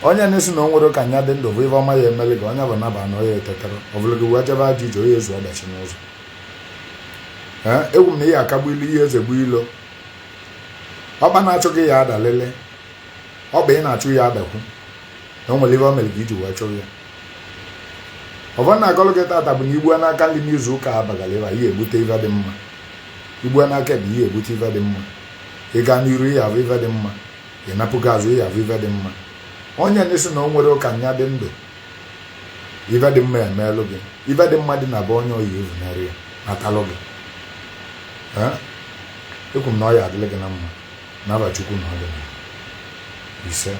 Onye na-esi na o nwere ka nya dị ndụ bụ ife ọma ya emeli gị, onye bụ naba na onye etetara ọ bụla gị wee jebe ajọ ije, onye ezu ọdachi n'ụzọ. Ee, egwu m na ihe akagbu ilu, ihe eze gbu ilo. Ọkpa na-achụ gị ya adalele, ọkpa ị na-achụ ya adakwu, na o nwere ife o mere gị iji wee chụrụ ya. Ọfọ na-agọlụ gị tata bụ na igbue n'aka nri n'izu ụka abagala ịba ihe egbute ife dị mma, igbue n'aka ekpe ihe egbute ife dị mma, ị gaa n'iru ihe abụ ife dị mma, ị napụ gị azụ ihe abụ ife dị mma. Onye na-esi na o nwere ụka nya dị ndụ, ife dị mma emeelụ gị, ife dị mma dị na be onye oyi evunarị ya natalụ gị. Ekwu m na ọ ya adịlị gị na mma n'aba Chukwu na ọdịnala. Ise.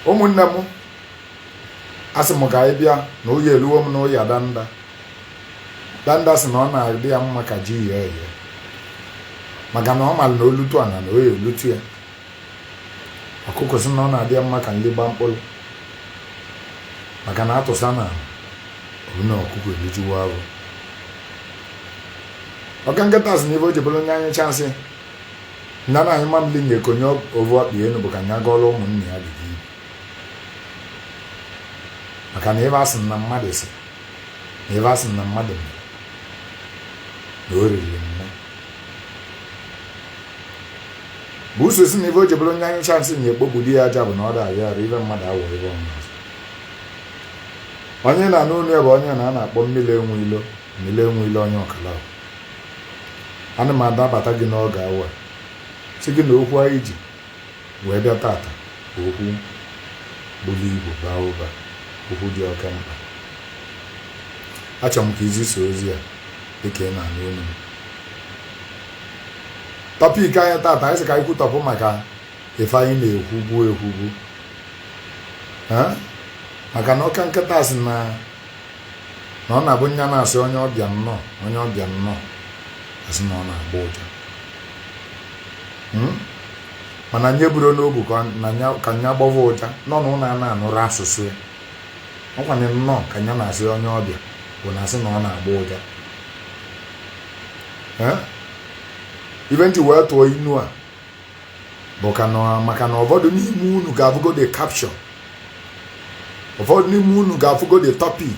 Ụmụnne m, asị m ka anyị bịa na oyi eluwo m na oyi danda danda sị na ọ na-adị ya mma ka ji yee eye, maka na ọ mara na olutu ana na oyi elutu ya. Ọkụkọ sị na ọ na-adị ya mma ka nli gbaa mkpụrụ, maka na atụsa na ọ na ọkụkọ elijuwo ahụ. Ọka nkịta sị na ife o ji bụrụ onye anyị chansị nna na anyị mamili nye konye ovu ọkpa enu bụ ka nya gọọrọ ụmụnne ya gidi ibu, maka na ebe asị na mmadụ sị na ebe asị na mmadụ mere na o riri nne. Bụ uso si na ife o ji bụrụ onye anyị chansị nye ekpokpu di ya aja bụ na ọ da-arịa arụ ife mmadụ awọ ebe ọzọ. Onye na-anụ unu ya bụ onye na a na-akpọ mmiri enwe ilo, mmiri enwe ilo onye ọkala. Ana m adabata gị n'oge awa sị gị na okwu anyị ji wee bịa tata bụ okwu buru ibu baa ụba, okwu dị oke mkpa. Achọrọ m ka izisa ozi a dịka ị na-anụ olu m. Topic anyị tata, anyị sị ka anyị kwutọpụ maka ife anyị na-ekwubu ekwubu, maka na ọka nkịta sị na ọ na-abụ nya na-asị onye ọbịa nnọọ, onye ọbịa nnọọ, asị na ọ na-agba ụja. Mana nye buru n'obu ka nya gbọwa ụja nọ na ụlọ a na-anụrụ asụsụ ya, ọkwanye nnọọ ka nya na-asị onye ọbịa bụ na asị na ọ na-agba ụja. Ife nji wee tụọ inu a bụ ka na maka na ụfọdụ n'ime unu ga-afụgo the caption, ụfọdụ n'ime unu ga-afụgo the topic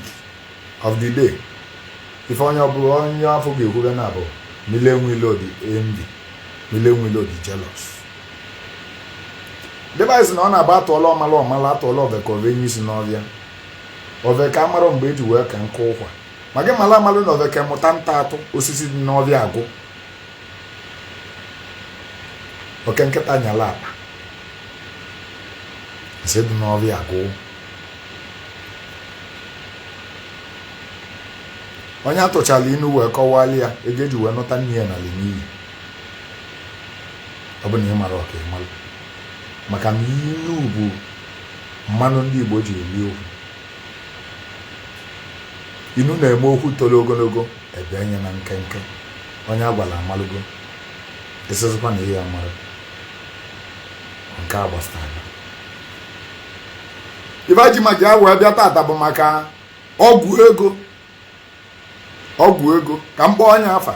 of the day. Ife onye ọbụla onye afọ ga-ekwube na bụ mmiri enwe ilo dị envy, mmiri enwe ilo dị jealous. Ndị be anyị sị na ọ na-agba atụọla ọmala ọmala atụọla ove ka ove enye isi n'ọbịa, ove ka amara mgbe eji wee ka nkụ ụkwa, ma gị mala amalụ na ove ka mụta nta atụ osisi dị n'ọbịa agwụ. Oke nkịta nyala akpa nsị dị n'ọbịa agwụ. Onye atụchala inu wee kọwalị ya ego eji wee nụta nne ya n'ala n'iyi. Ọ bụ na ị mara ọka ịmalụ, maka na inu bụ mmanụ ndị Igbo ji eri okwu. Inu na-eme okwu toro ogologo ebe enye na nkenke. Onye agwala amalụgo, ịsịzikwa na ihe amara nke a gbasara. Ife ji maka ya wee bịa tata bụ maka ọgwụ ego, ọgwụ ego ka m kpọọ onye afa,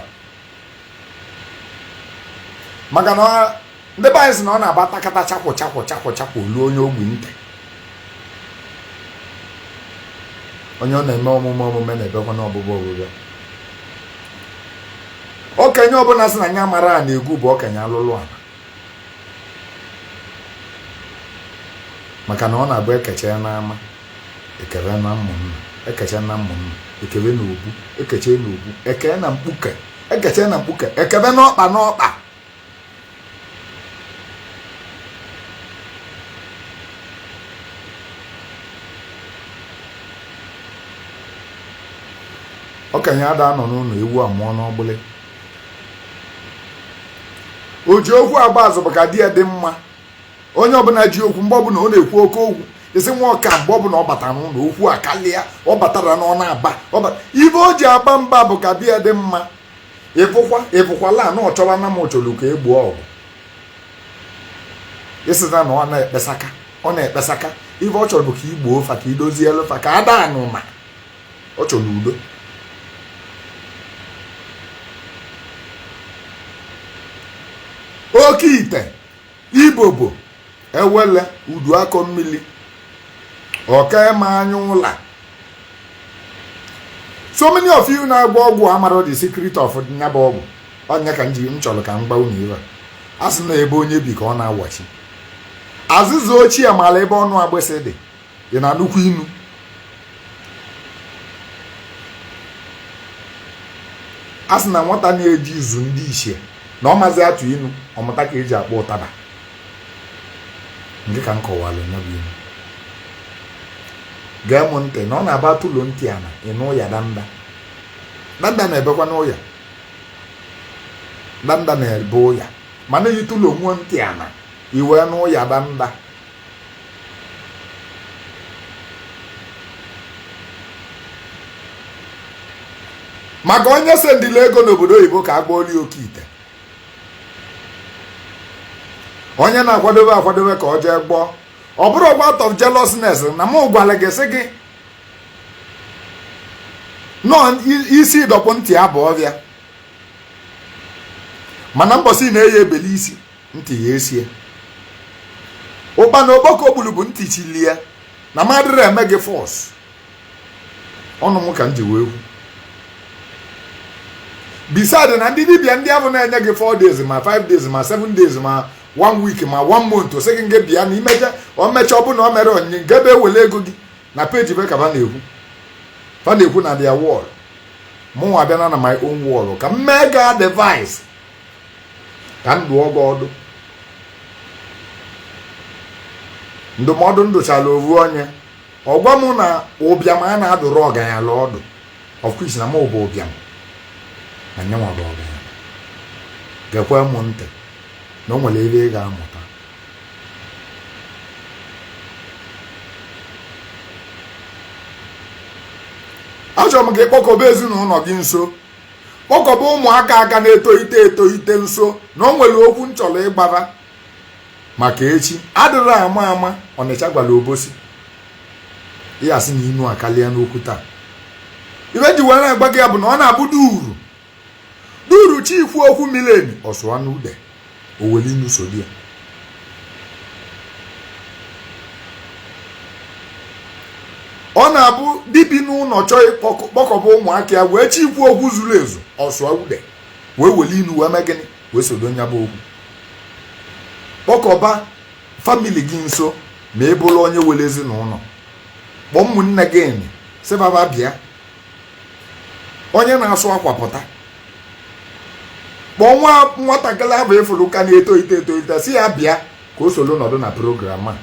maka na ndị be anyị sị na ọ na-agba takata chakwụ chakwụ chakwụ chakwụ luo onye ogbi ntị. Onye ọ na-eme omume omume na-ebekwa n'ọbụbụ ọbụbụ. Okenye ọbụla sị na nya mara a na-egwu bụ okenye alụlụ ala, maka na ọ na-abụ ekeche n'ama ekebe na ụmụnna, ekeche na ụmụnna ekebe na obu, ekeche na obu eke na mkpuke, ekeche na mkpuke ekebe n'ọkpa n'ọkpa. Okenye ada anọ n'ụlọ ewu amụọ n'ọgbụlị. O ji okwu agba azụ bụ ka di ya dị mma. Onye ọbụla ji okwu mgbe ọbụla ọ na-ekwu oke okwu, isi nwa ọka mgbe ọbụla ọ batara n'ụlọ okwu akalịa, ọ batara na ọ na-aba ife o ji aba mba bụ ka di ya dị mma. Ịfụkwa ịfụkwala na ọ chọwa na m chọrọ ka egbuo ọgụ, ịsịza na ọ na-ekpesaka, ọ na-ekpesaka. Ife ọ chọrọ bụ ka igbuo fa, ka idozielu fa, ka ada anụma. Ọ chọrọ udo. Oke ite ibobo ewele Udu akọ mmili, ọka ma anya ụla. So many of you na-agwọ ọgwụ amarọ the secret of nya bụ ọgwụ. Ọ nya ka m ji m chọrọ ka m gwa unu ive a sị na ebe onye bi ka ọ na-awachi. Azịza ochie mara ebe ọnụ agbịsị dị. Ị na-anụkwu inu? A sị na nwata na-eji izu ndị ichie na ọ mazi atụ inu, ọ mụta ka eji akpọ ụtaba. Nke ka m kọwara nya bụ inu. Gee m ntị na ọ na-aba tụlo ntị ana ịnụ ụya danda. Danda na-ebekwa n'ụya, danda na-ebe ụya, mana ị tụlo nwa ntị ana i wee nụ ụya danda. Maka onye sendịla ego n'obodo oyibo ka a gwọọlụ oke ite, onye na-akwadobe akwadobe ka ọ jee gwọọ, ọ bụrụ out of jealousness na mụ gwara gị sị gị nọ isi dọpụ ntị abụ ọbịa, mana mbọsị na-eyi ebele isi ntị ya esie. Ụkpana okpoko gburu bụ ntị chili ya na m adịrị eme gị force. Ọnụ m ka m ji wee kwu. Beside na ndị dibịa ndị ahụ na-enye gị 4 days ma 5 days ma 7 days ma 1 week ma 1 month, sị gị nke bịa na imecha o mecha, ọ bụ na o mere onyinye nke ebe ewele ego gị na peji be ka fa na-ekwu, fa na-ekwu na their wall. Mụnwa abịana na my own wall ka m mee ga advice, ka m dụọ gị ọdụ. Ndụmọdụ ndụchala ovu onye ọgwa m na ụbịam a na-adụrụ ọganyala ọdụ, of course na mụ bụ ụbịam na nyanwa bụ ọganyala. Gekwe m ntị na o nwere ebe ị ga-amụta. Achọrọ m ka ị kpọkọba ezinụlọ gị nso, kpọkọba ụmụaka aka na-etolite etolite nso, na o nwere okwu m chọrọ ịgbaba maka echi adịrị ama ama. Ọnịcha gwara Obosi ị asị na inu akalia n'okwu taa. Ibe ji were agba gị ya bụ na ọ na-abụ duru duru chi ikwu okwu miri emi, ọ sụọ n'ude oweli inu sodi ya. Ọ na-abụ dibi n'ụlọ chọọ ịkpọkọba ụmụaka ya wee chi ikwu okwu zuru ezu, ọ sụọ ude wee weli inu wee mee gịnị, wee sodo nya bụ okwu. Kpọkọba family gị nso ma ị bụrụ onye were ezinụlọ, kpọọ ụmụnne gị enyi sị baba bịa, onye na-asụ akwa pụta, kpọọ nwa nwatakịrị ahụ ịfụrụ ka na-etolite etolite si ya bịa ka o soro nọdụ na program a,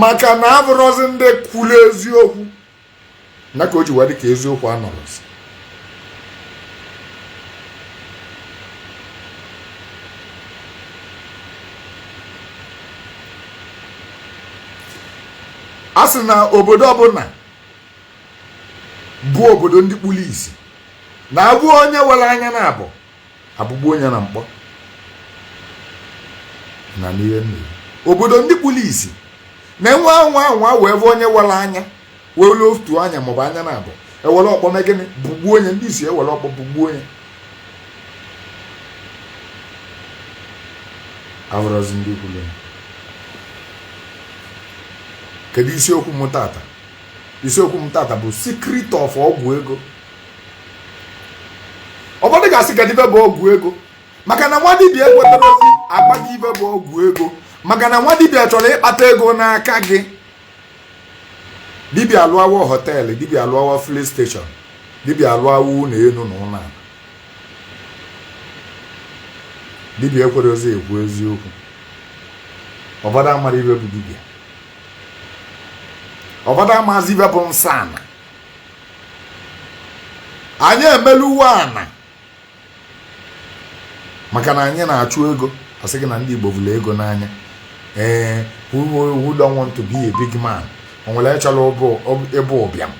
maka na abụrụzi ndị kwuru eziokwu na ka o ji wee dị ka eziokwu anọrọzi. A sị na obodo ọbụla bụ obodo ndị kpuru isi na-abụ onye were anya na abụ abụgbu onye na mkpọ na n'ihe mmiri. Obodo ndị kpuru isi na-enwe anwa anwa wee bụ onye were anya were otu anya maọbụ anya na abụ ewere ọkpọ mee gịnị, bugbuo onye. Ndị isi ewere ọkpọ bugbuo onye. Abụrụzi ndị kwuru. Kedu isiokwu m tata? Isiokwu m tata bụ secret of ọgwụ ego. Ụfọdụ ga-asị kedu ibe bụ ọgwụ ego, maka na nwa dibịa ekwetarozi agwa gị ibe bụ ọgwụ ego, maka na nwa dibịa chọrọ ịkpata ego n'aka gị. Dibịa alụawo hotel, dibịa alụawo filling station, dibịa alụawo ụlọ elu na ụlọ ala. Dibịa ekwerozi ekwu eziokwu. Ụfọdụ amara ibe bụ dibịa, ụfọdụ amazi ibe bụ nsọ ana. Anyị emeluwo ana maka na anyị na-achụ ego. Asị gị na ndị Igbo vụrụ ego n'anya. Ee, who don't want to be a big man? O nwere chọrọ ịbụ ụbịam?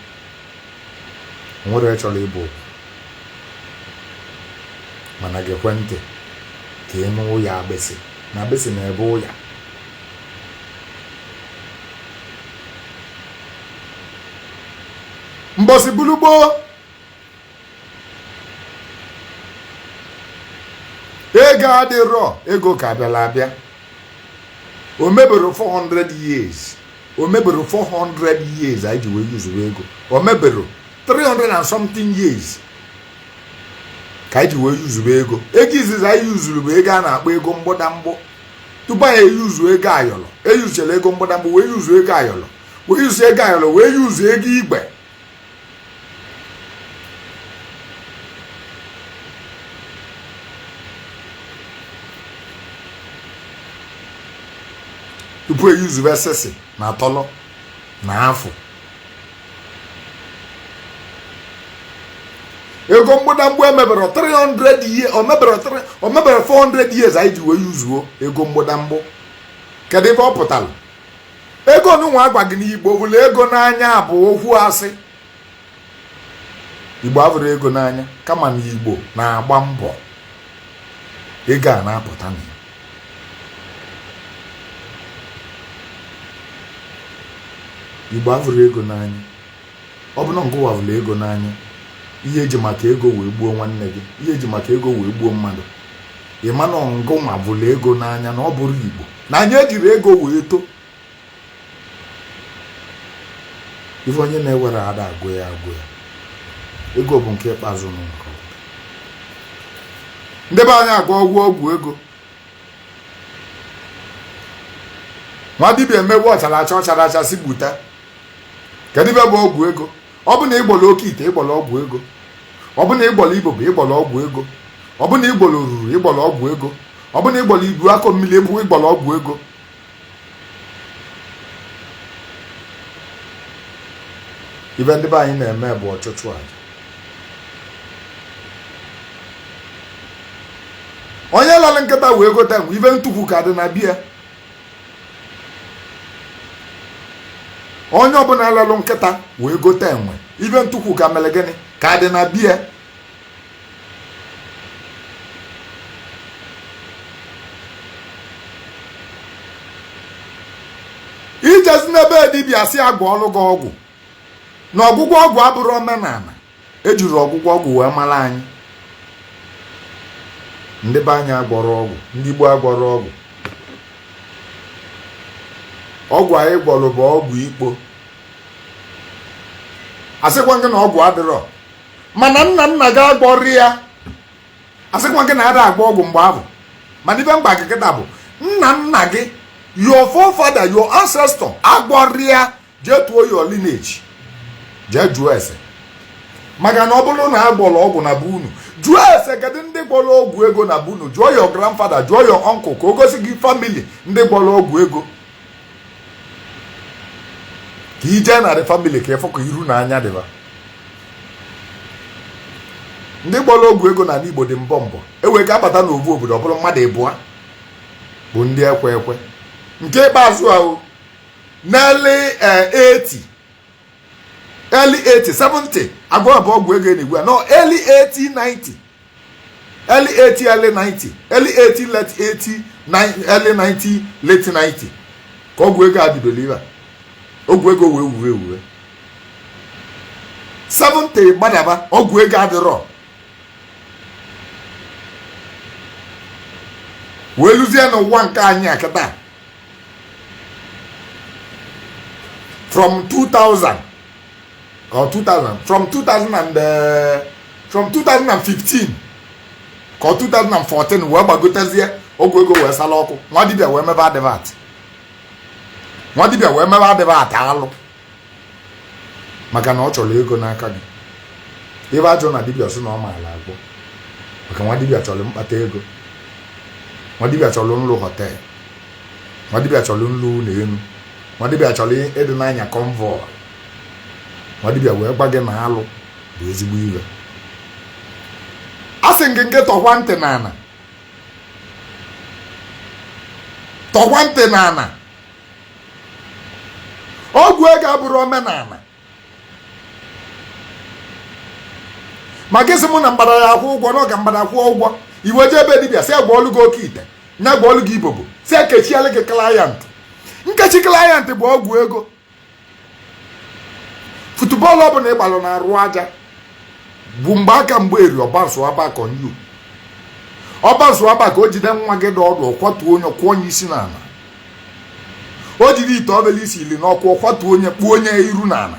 O nwere chọrọ ịbụ ụbịam? Mana gekwe ntị ka ị nụ ụya agbịsị na agbịsị na-ebe ụya. Mbọsị bulu gboo, ego adịrọ, ego ka bịara abịa. O mebere 400 years, o mebere 400 years anyị ji wee yuzuwe ego. O mebere 300 and something years ka anyị ji wee yuzuwe ego. Ego izizi anyị yuzuru bụ ego a na-akpọ ego mgbọdamgbọ. Tupu anyị eyuzu ego ayọlọ, eyuzuchara ego mgbọdamgbọ wee yuzuo ego ayọlọ, wee yuzuo ego ayọlọ, wee yuzuo ego igbe. Tupu eyuzuwe sịsị na tọlọ na afụ. Ego mgbọdamgbọ emebere 300 years, o mebere 3, o mebere 400 years anyị ji wee yuzuo ego mgbọdamgbọ. Kedu ife ọ pụtara? Ego nụnwa agwa gị n'Igbo bụla ego n'anya bụ okwu asị. Igbo abụrụ ego n'anya, kama na Igbo na-agba mbọ ego a na-apụta na ya. Igbo abụrụ ego n'anya. Ọ bụ na ngụwa bụla ego n'anya, ihe eji maka ego wee gbuo nwanne gị, ihe eji maka ego wee gbuo mmadụ, ị ma na ngụnwa bụla ego n'anya na ọ bụrụ Igbo na anyị ejiri ego wee too. Ife onye na-ewere ada agụ ya agụ ya. Ego bụ nke ikpeazụ n'ụwa. Ndị be anyị agwọ ọgwụ ọgwụ ego. Nwa dibịa emegbu ọchara acha ọchara acha si gbuta. Kedu ibe bụ ọgwụ ego? Ọ bụ na ịgbọrọ oke ite, ịgbọrọ ọgwụ ego. Ọ bụ na ịgbọrọ ibobo, ịgbọrọ ọgwụ ego. Ọ bụ na ịgbọrọ oruru, ịgbọrọ ọgwụ ego. Ọ bụ na ịgbọrọ ibu akọ mmiri ebu, ịgbọrọ ọgwụ ego. Ibe ndị be anyị na-eme bụ ọchụchụ aja. Onye lalụ nkịta wee gote enwe, ibe ntukwu ka dị na bia. Onye ọbụla lalụ nkịta wee gote enwe, ibe ntukwu ka mere gịnị ka dị na bia. Ijezi n'ebe dibịa si agwọ ọlụ gị ọgwụ, na ọgwụgwọ ọgwụ abụrụ omenala. Ejiri ọgwụgwọ ọgwụ wee mara anyị. Ndị be anyị agwọrọ ọgwụ, ndị Igbo agwọrọ ọgwụ. Ọgwụ anyị gwọrọ bụ ọgwụ ikpo. Asịkwa gị na ọgwụ adịrọ, mana nna nna gị agwọrọ ya. Asịkwa gị na ada agwọ ọgwụ mgbe ahụ, mana ibe mgba gị kịta bụ nna nna gị, your forefather, your ancestor agwọrọ ya. Jee tụọ your lineage, jee jụọ ese, maka na ọ bụrụ na agwọrọ ọgwụ na be unu, jụọ ese kedu ndị gwọrọ ọgwụ ego na be unu. Jụọ your grandfather, jụọ your uncle ka o gosi gị family ndị gwọrọ ọgwụ ego, ka ị jee na the family ka ịfụ ka iru na anya dịba. Ndị gwọrọ ọgwụ ego n'ala Igbo dị mbọ mbọ, ewee ka abata n'ovu obodo, ọ bụrụ mmadụ ịbụa bụ ndị ekwe ekwe. Nke ikpeazụ ahụ n'early 80, early 80, 70, agwa bụ ọgwụ ego na-egbu ya. No, early 80, 90, early 80, early 90, early 80, late 80, early 90, late 90 ka ọgwụ ego a bidoro ibe a. Ọgwụ ego wee wuwe wuwe 70 gbadaba, ọgwụ ego adịrọ, wee luzie n'ụwa nke anyị a kịta. From 2000 or 2000, from 2000 and from 2015 ka ọ 2014 wee gbagotezie, ọgwụ ego wee sala ọkụ. Nwa dibịa wee mebe advert, nwa dibịa wee mebe advert alụ, maka na ọ chọrọ ego n'aka gị. Ebe ajọ na dibịa sị na ọ maara agwọ, maka nwa dibịa chọrọ mkpata ego, nwa dibịa chọrọ nlụ hotel, nwa dibịa chọrọ nlụ ụlọ elu, nwa dibịa chọrọ ịdị n'anya convoy. Nwa dibịa wee gwa gị na alụ bụ ezigbo iwe. A sị gị nke tọkwa ntị n'ala, tọkwa ntị n'ala. Ọgwụ ego abụrụ omenala. Ma gị sị mụ na mgbada ya akwụ ụgwọ, n'ọga mgbada kwụọ ụgwọ, iwe jee ebe dibịa sị agwa ọlụ gị oke ite, nya gwa ọlụ gị ibobo, sị ekechiala gị client. Nkechi client bụ ọgwụ ego. Football ọbụla ịgbalụ na-arụ aja bụ mgbe aka mgbe eri ọbansụ abakọ nyu ọbansụ aba ka o jide nwa gị dị ọdụ, kwatuo onye kwụọ onye isi n'ala. gị ite obele isi ili n'ọkụ, ọkwatu onye kpuo onye iru n'ala.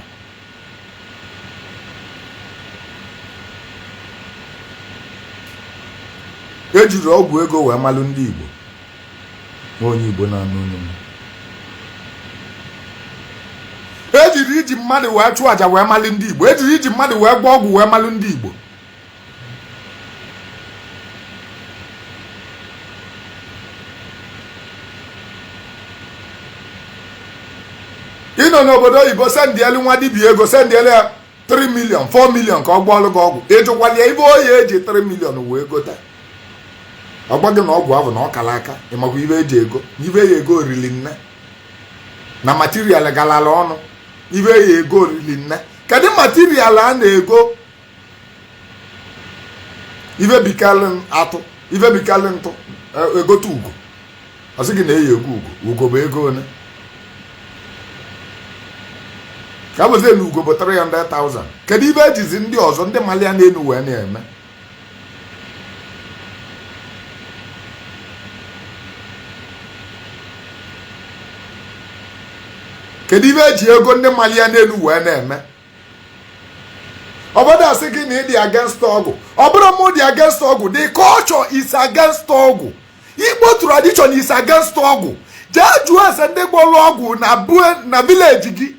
Ejiri ọgwụ ego wee malụ ndị Igbo. Onye Igbo na-anụ onye m. Ejiri iji mmadụ wee chụọ aja wee malụ ndị Igbo. Ejiri iji mmadụ wee gwọ ọgwụ wee malụ ndị Igbo. Ị nọ n'obodo oyibo, sendịelu nwa dibịa ego, sendịelu ya 3 million, 4 million ka ọ gwọọlụ gị ọgwụ. Ịjụkwala ya ibe oyi eji 3 million wee gote? Ọ gwa gị na ọgwụ ahụ na ọ kala aka. Ịmakwa ibe eji ego na ibe ya ego orili nne na material galala ọnụ, ibe ya ego orili nne. Kedu material a na-ego? Ibe bikalị atụ, ibe bikalị ntụ, egote ugo. Ọ sị gị na eyi ego ugo. Ugo bụ ego one? Ka bụzie na ugo bụ 300,000. Kedu ibe ejizi ndị ọzọ ndị mali ya n'elu wee na-eme? Kedu ibe eji ego ndị mali ya n'elu wee na-eme? Obodo asị gị na ị dị against ọgwụ. Ọ bụrụ mụ dị against ọgwụ, the culture is against ọgwụ. Igbo tradition is against ọgwụ. Jee jụọ ese ndị gwọrọ ọgwụ na bue na village gị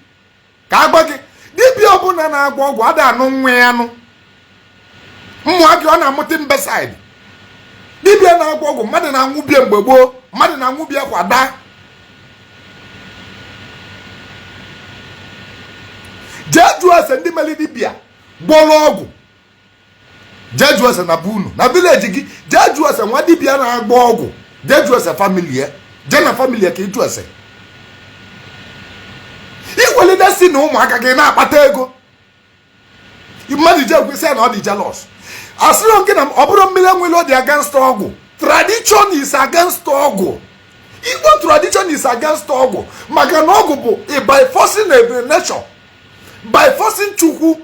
ka agwa gị. Dibịa ọbụla na-agwọ ọgwụ ada anụ nwa ya anụ mmụọ gị, ọ na-amụta imbecile. Dibịa na-agwọ ọgwụ, mmadụ na-anwụ bie mgbe gboo, mmadụ na-anwụ bie kwada. Jee jụọ ese ndị meli dibịa gwọrọ ọgwụ. Jee jụọ ese na be unu, na village gị. Jee jụọ ese nwa dibịa na-agwọ ọgwụ. Jee jụọ ese family ya. Jee na family ya ka ị jụọ ese. Iwelide si na ụmụaka gị na-akpata ego, mmadụ ji ekwesị ya na ọ dị jealous. Asịrị gị na ọ bụrụ mmiri enwere, ọ dị against ọgwụ. Tradition is against ọgwụ. Igbo tradition is against ọgwụ, maka na ọgwụ bụ by forcing a nature, by forcing Chukwu,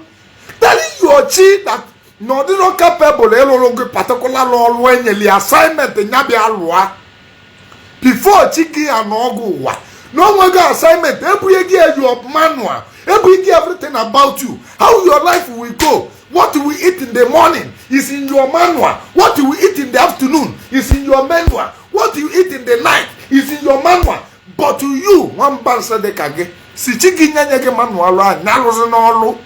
telling your chi that na ọ dịrọ capable ịlụrụ gị particular ọrụ enyeli assignment nya bịa lụa. Before chi gị ya na ọgwụ ụwa na onwego assignment, ebunye gị your manual, ebunye gị everything about you, how your life will go. What you will eat in the morning is in your manual. What you will eat in the afternoon is in your manual. What you eat in the night is in your manual. But you, nwamba nsị dị ka gị, si chi gị nye gị manual a nyalụzi n'ọlụ.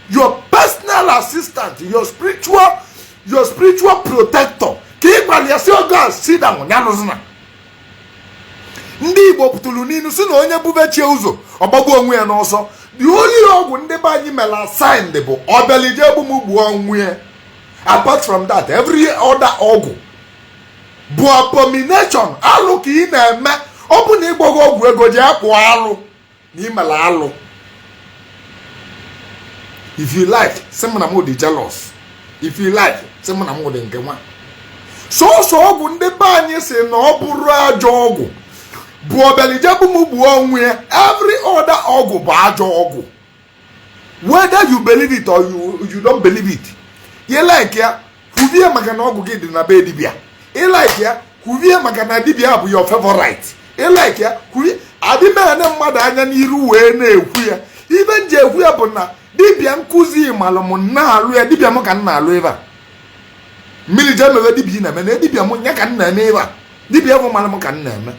Your personal assistant, your spiritual protector, ka ị gwara ya si oge a si down nyalụzi. Na ndị Igbo pụtụrụ n'ilu si na onye bubechie ụzọ, ọgbagbu onwe ya n'ọsọ. The only ọgwụ ndị be anyị mere assigned bụ ọbịalije egbu m gbuo onwe ya. Apart from that, every other ọgwụ bụ abomination, alụ ka ị na-eme. Ọ bụ na ịgbọghọ ọgwụ ego ji akpụ alụ na imere alụ. If you like, sị m na m dị jealous. If you like, sị m na m dị nke nwa. Sọsọ ọgwụ ndị be anyị si na ọ bụrụ ajọ ọgwụ bụ ọbịalije bụ m gbuo onwe ya. Every other ọgwụ bụ ajọ ọgwụ, whether you believe it or you don't believe it. You like ya, kwubie maka na ọgwụ gị dị na be dibịa. Ị like ya, kwubie maka na dibịa bụ your favorite. Ị like ya, kwubie. Adịmene mmadụ anya n'iru wee na-ekwu ya. Ibe m ji ekwu ya bụ na dibịa nkụzi malụ m na-alụ ya. Dibịa m ka m na-alụ ebe a. Mmiri jee mewe dibịa ị na-eme na dibịa m nya ka m na-eme ebe a. Dibịa bụ malụ m ka m na-eme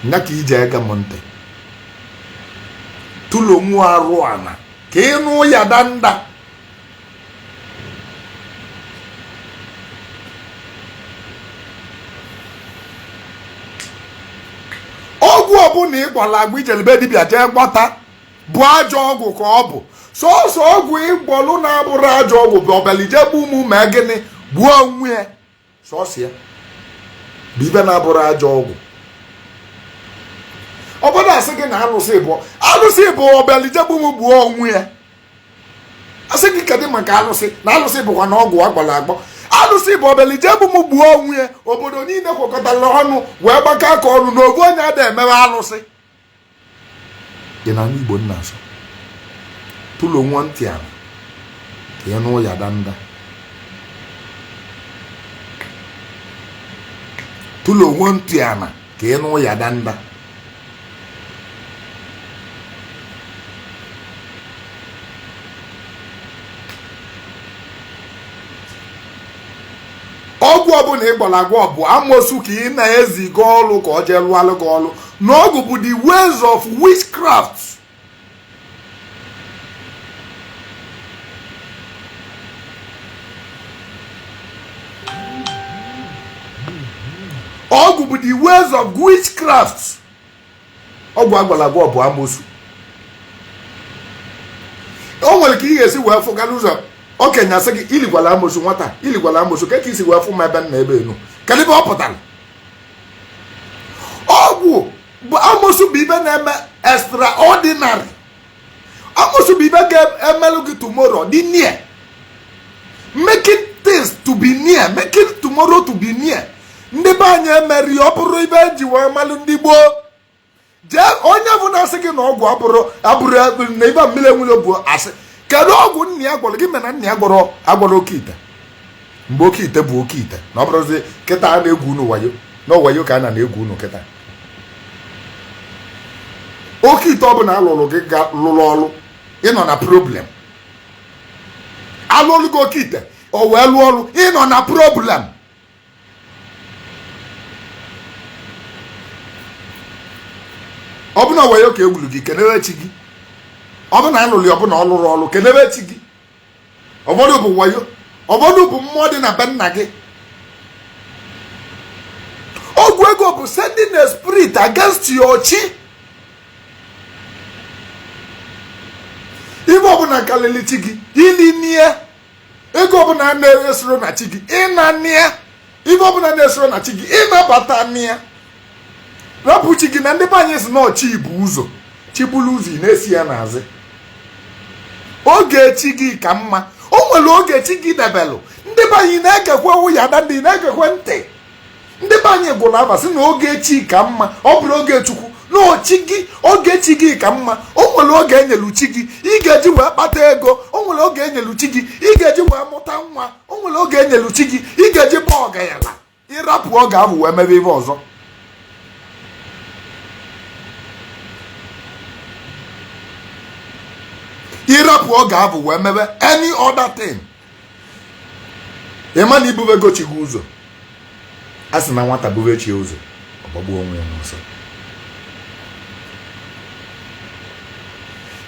nya ka ije ege m ntị tụlụ onwe arụ ana ka ịnụ ya danda. Ọgwụ ọbụla ị gwara agwa ijelebe dibịa jee gbata bụ ajọ ọgwụ ka ọ bụ. Sọsọ ọgwụ ịgbọlụ na-abụrụ ajọ ọgwụ bụ ọbịalije gbu ụmụ mee gịnị, gbuo onwe ya. Sọsọ ya bụ ibe na-abụrụ ajọ ọgwụ. Obodo asị gị na alụsị bụ alụsị bụ ọbịalije gbu m gbuo onwe ya. Asị gị kedu maka alụsị? Na alụsị bụkwa na ọgwụ agbara agbọ. Alụsị bụ ọbịalije gbu m gbuo onwe ya. Obodo niile kwekọtara ọnụ wee gbakọ aka ọnụ na obu onye ada emewe alụsị dị na Igbo. Nna asọ tụlụ nwa ntị ala ka ị nụ ya danda. Tụlụ onwe ntị ala ka ị nụ ya danda. Ọgwụ ọbụla ị gwọrọ agwọ bụ amosu ka ị na-eziga ọlụ ka ọ jee lụalụ gị ọlụ, na ọgwụ bụ the ways of witchcraft. Ọgwụ bụ the ways of witchcraft. Ọgwụ agwọrọ agwọ bụ amosu. O nwere ka ị ga-esi wee fụgara ụzọ okenye asị gị iligwala amosu, nwata iligwala amosu, ka isi wee fụ m ebe nna ebe enu, kedu ebe ọ pụtara? Ọgwụ bụ amosu bụ ibe na-eme extraordinary. Amosu bụ ibe ga-emelụ gị tomorrow dị near, making things to be near, making tomorrow to be near. Ndị be anyị emeri ọ bụrụ ibe eji wee malụ ndị gboo. Jee, onye bụ na-asị gị na ọgwụ abụrụ abụrụ na ibe mmiri enwere bụ asị. Kedu ọgwụ nna ya gwọrọ gị? Mere na nna ya gwọrọ agwọrọ oke ite mgbe oke ite bụ oke ite, na ọ bụrụzi kịta a na-egwu unu wayo, na wayo ka a na na-egwu unu kịta. Oke ite ọbụla alụrụ gị ga lụrụ ọrụ, ịnọ na problem. Alụrụ gị oke ite, o wee lụọ ọrụ, ịnọ na problem. Ọ bụ na wayo ka egwuru gị, kenebe chi gị. Ọ bụ na alụrụ ya, ọ bụ na ọ lụrụ ọrụ, kenebe chi gị. Ụfọdụ bụ wayo, ụfọdụ bụ mmụọ dị na be nna gị. Ọgwụ ego bụ sending a spirit against your chi. Ife ọbụla karịrị chi gị, ili nie. Ego ọbụla na-esoro na chi gị, ịna nie. Ife ọbụla na-esoro na chi gị, ịnabata nie. Rapụ chi gị. Na ndị be anyị si na ọchị bụ ụzọ, chi bụrụ ụzọ, ị na-esi ya n'azị. Oge chi gị ka mma. O nwere oge chi gị debelụ. Ndị be anyị na-egekwe nwunye ada, ndị na-egekwe ntị. Ndị be anyị gwụrụ aba sị na oge chi ka mma. Ọ bụrụ oge Chukwu na ochi gị, oge chi gị ka mma. O nwere oge enyelu chi gị ị ga-eji wee kpata ego. O nwere oge enyelu chi gị ị ga-eji wee mụta nwa. O nwere oge enyelu chi gị ị ga-eji baa ọganyala. Ịrapụ oge ahụ wee mebe ife ọzọ, ịrapụ oge ahụ wee mebe any other thing, ịma na ibubego chi gị ụzọ. A sị na nwata bube chi ụzọ, ọ gbagbuo onwe ya n'ọsọ.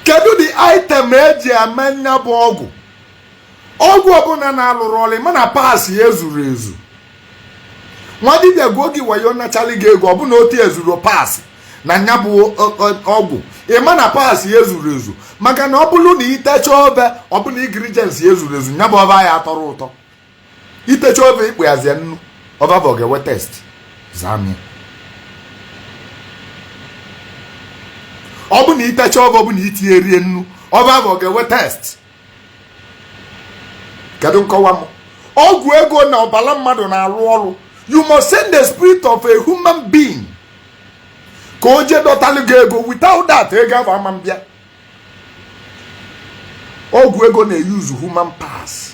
Kedu the item eji eme nya bụ ọgwụ? Ọgwụ ọbụla na-alụrụ ọrụ, mana parts ya ezuru ezu. Nwa dibịa gwuo gị wayo, nachalị gị ego, ọbụna otu ezuru parts na nya bụ ọgwụ, ịma na parts ya ezuru ezu. Maka na ọ bụrụ na itecha obe, ọbụna ingredients ya ezuru ezu, nya bụ ọba ya atọrọ ụtọ. Itecha obe, ikpu yazie nnu, ọba bụ ọ ga-ewe taste zamia. Ọ bụ na itecha obe, ọ bụ na itinye rie nnu, ọba bụ ọ ga-ewe taste. Kedu nkọwa m? Ọgwụ ego na ọbara mmadụ na-arụ ọrụ. You must send the spirit of a human being ka o jee dọtalụ gị ego. Without that, ego ahụ ama mbịa. Ọgwụ ego na-use human parts.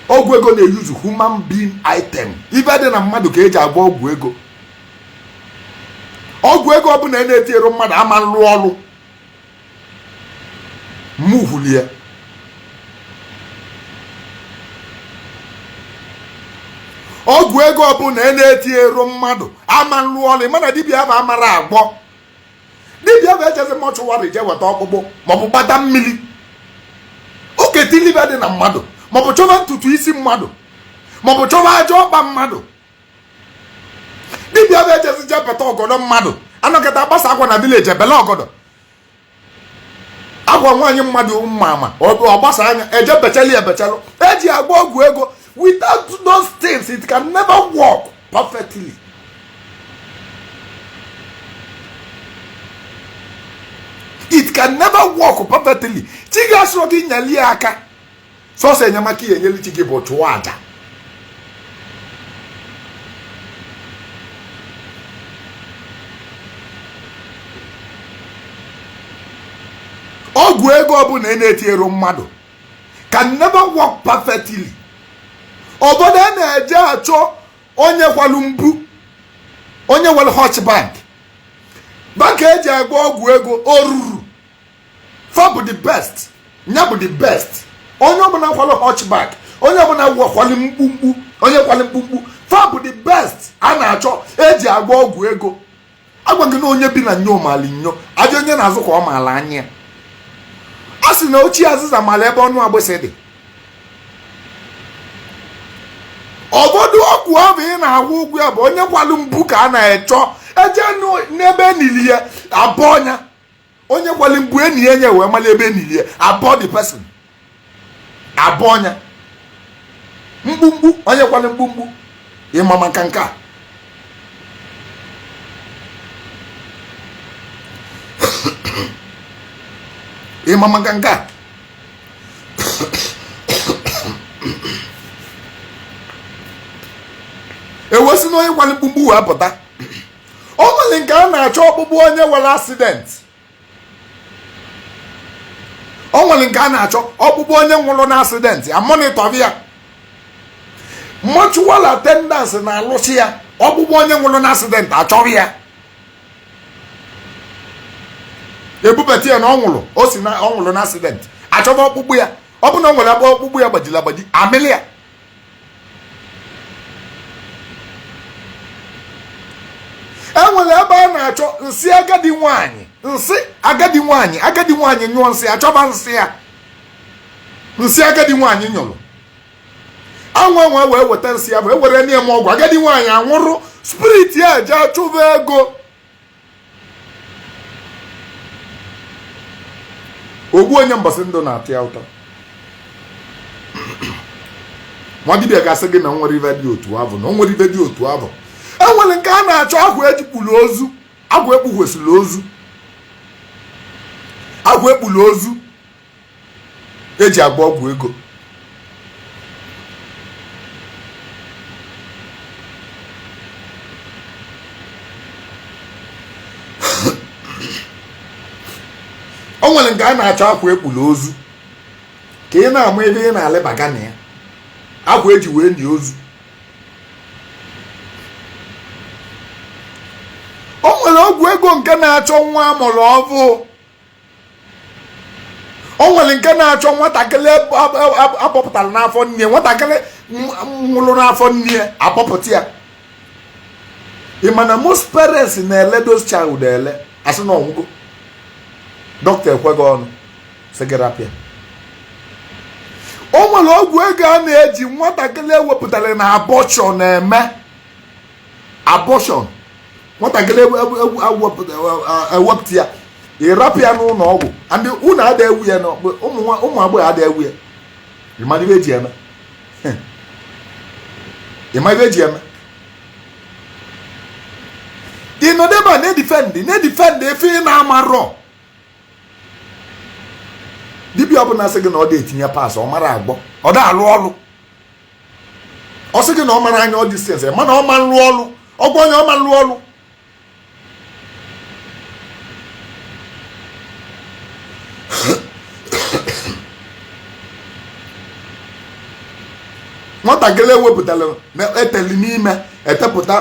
Ọgwụ ego na-use human being item. Ife dị na mmadụ ka eji agwọ ọgwụ ego. Ọgwụ ego ọbụla na-etinyere mmadụ ama nlụ ọrụ muhulie. Ọgwụ ego ọbụla na-etinyere mmadụ ama nlụ ọrụ. Mana dibịa ahụ amara agbọ, dibịa bụ ejezi mortuary jee weta ọkpụkpụ, maọbụ gbata mmiri oketilibe dị na mmadụ, maọbụ chọba ntutu isi mmadụ, maọbụ chọba aja ọkpa mmadụ. Dibịa bụ ejezi jee peta ọgọdọ mmadụ. Anọkọta agbasa akwa na village, ebele ọgọdọ akwa nwaanyị mmadụ mma ama, ọ gbasa anya eje bechali ebechalụ eji agba ọgwụ ego. Without those things, it can never work perfectly. It can never work perfectly. Chi gị asịrọ gị nyelie aka. Sọsọ enyemaka ya enyelu chi gị bụ chụọ aja. Ọgwụ ego ọbụla ị na-etinyere mmadụ can never work perfectly. Obodo a na-eje achọ onye kwalu mbu, onye nwere hot bank, bank eji agba ọgwụ ego oruru fa bụ the best. Nya bụ the best. Onye ọbụla kwalụ hot bank, Onye ọbụla kwali mkpumkpu, onye kwali mkpumkpu, fa bụ the best a na-achọ eji agwọ ọgwụ ego. Agwa gị na onye bi na nyo maala nyo, ajọ onye na-azụ ka ọ maala anya. A sị na ochie azịza maala ebe ọnụ agbịsị dị. Ọgọdụ ọgwụ ahụ ị na-agwọ ụgwọ ya bụ onye kwalụ mbu ka a na-echọ eje n'ebe enili ya abọ ọnya. Onye kwalụ mbu enyi ya nye wee mara ebe enili ya abọ the person abọ ọnya mkpumkpu. Onye kwalụ mkpumkpu, ịma maka nke a? Ịma maka nke a? Ewesi na onye kwalụ mkpumkpu wee pụta. O nwere nke a na-achọ ọkpụkpụ onye nwere accident. O nwere nke a na-achọ ọkpụkpụ onye nwụrụ na accident, a monitor ya. Mortuary attendants na-alụsị ya ọkpụkpụ onye nwụrụ na accident, achọrọ ya ebubata ya na ọ nwụrụ, o si na ọ nwụrụ na accident, achọba ọkpụkpụ ya. Ọ bụ na o nwere ebe ọkpụkpụ ya gbajiri agbaji, amịlị ya. E nwere ebe a na-achọ nsị agadi nwanyị, nsị agadi nwanyị. Agadi nwanyị nyụọ nsị, achọba nsị ya, nsị agadi nwanyị nyụrụ anwụ anwụ, wee weta nsị ya, wee were nye m ọgwụ. Agadi nwanyị anwụrụ, spirit ya eje achụba ego. Ogbu onye mbọsị ndụ na-atụ ya ụtọ. Nwa dibịa ga-asị gị na nwere ibe dị otu ahụ, na o nwere ibe dị otu ahụ. E nwere nke a na-achọ agwụ ejikpuru ozu, agwụ ekpughesịrị ozu, agwụ ekpuru ozu eji agba ọgwụ ego. O nwere nke a na-achọ akwa ekpuru ozu, ka ị na-ama ebe ị na-alịbaga na ya, akwa eji wee nie ozu. O nwere ọgwụ ego nke na-achọ nwa amụrụ ọvụ. O nwere nke na-achọ nwatakịrị akpọpụtara n'afọ nne, nwatakịrị nwụrụ n'afọ nne, akpọpụta ya. Ị ma na most parents na-ele those child ele, asị na ọnwụgo, dọkịta ekweghị ọnụ, sị gị rapịa. O nwere ọgwụ ego a na-eji nwatakịrị ewepụtara na abortion eme abortion. Nwatakịrị ewepụta ya, ịrapụ ya n'ụlọ ọgwụ, and unu ada ewu ya, ụmụ agbọghọ ada ewu ya. Ịma ibe eji eme? Ịma ibe eji eme? Ị nọdụ ebe a na-edefend na-edefend efe ị na-amarọ. Dibịa ọbụla sị gị na ọ dị etinye parts, ọ mara agbọ, ọ da alụ ọrụ. Ọ sị gị na ọ mara anya ọ distance, mana ọ ma nlụ ọrụ. Ọgwụ onye ọ ma nlụ ọrụ. Nwatakịrị ewepụtara eteli n'ime, etepụta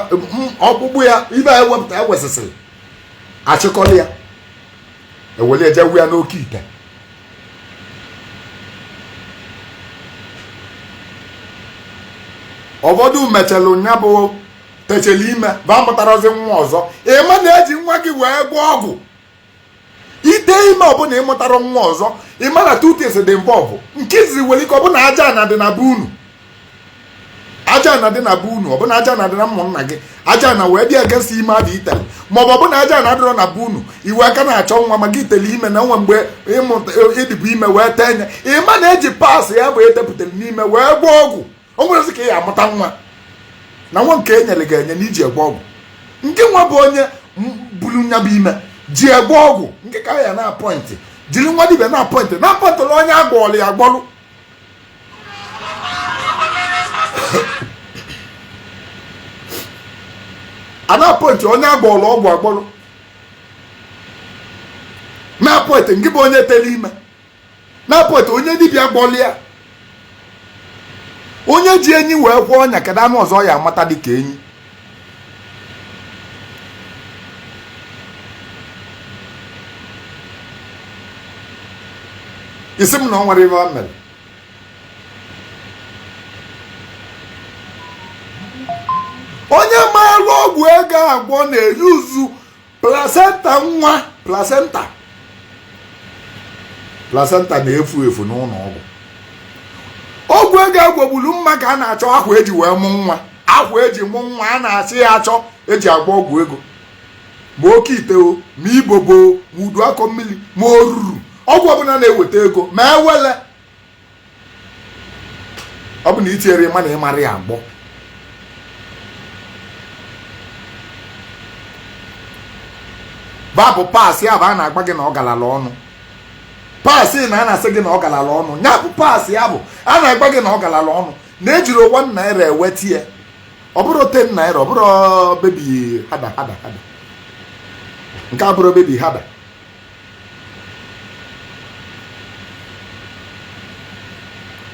ọkpụkpụ ya, ibe ewepụta ewesịsịrị, achịkọrọ ya, ewere eje ya n'oke ite. Ụfọdụ mechara nya bụ techele ime ba mụtarazi nwa ọzọ. Ịma na-eji nwa gị wee gwọọ ọgwụ ite ime ọbụla ịmụtara nwa ọzọ. Ịma na two things dị involve. Nke izizi nwere ike ọbụna aja na dị na be unu, aja na dị na be unu, ọbụna aja na dị na ụmụnna gị, aja na wee dị against ime abụ itere, maọbụ ọbụna aja na adịrọ na be unu, iwe aka na-achọ nwa maka itele ime na nwa mgbe ịdịbụ ime wee tee nye. Ịma na-eji parts ya bụ etepụtara n'ime wee gwọọ ọgwụ. O nwere ka ị ya amụta nwa na nwa nke e nyere gị enye na iji egwe ọgwụ. Nke nwa bụ onye buru nya bụ ime ji egwe ọgwụ, nke ka ya na-appoint, jiri nwa dibịa na-appoint, na-appointụrụ onye agwọọlụ ya agbọlụ. A na-appoint onye agwọọlụ ọgwụ agbọlụ, na-appoint nke bụ onye tere ime, na-appoint onye dibịa gbọlụ ya. Onye ji enyi wee kwụọ ọnya, kedu anụ ọzọ ya amata dị ka enyi? Isi m na ọ nwere ife o mere. Onye maara ọgwụ ego agwọ na-eyuzu placenta nwa. Placenta, placenta na-efu efu n'ụlọ ọgwụ. Ọgwụ ego agwọgburu mma ka a na-achọ akwa eji wee mụ nwa, akwa eji mụ nwa a na-asị ya achọ eji agwọ ọgwụ ego, ma oke ite o, ma ibobo, ma udu akọ mmiri, ma oruru, ọgwụ ọbụla na-eweta ego, ma ewele ọ bụ na itinyere ịma na ịmara ya agbọ. Babụ paasị ya bụ a na-agba gị na ọ galala ọnụ. Paasị na a na-asị gị na ọ galala ọnụ, ya bụ paasị ya bụ a na-agba gị na ọ galala ọnụ, na ejiri 1 naira eweta ya, ọ bụrụ 10 naira, ọ bụrụ bebi hada hada hada, nke a bụrụ bebi hada.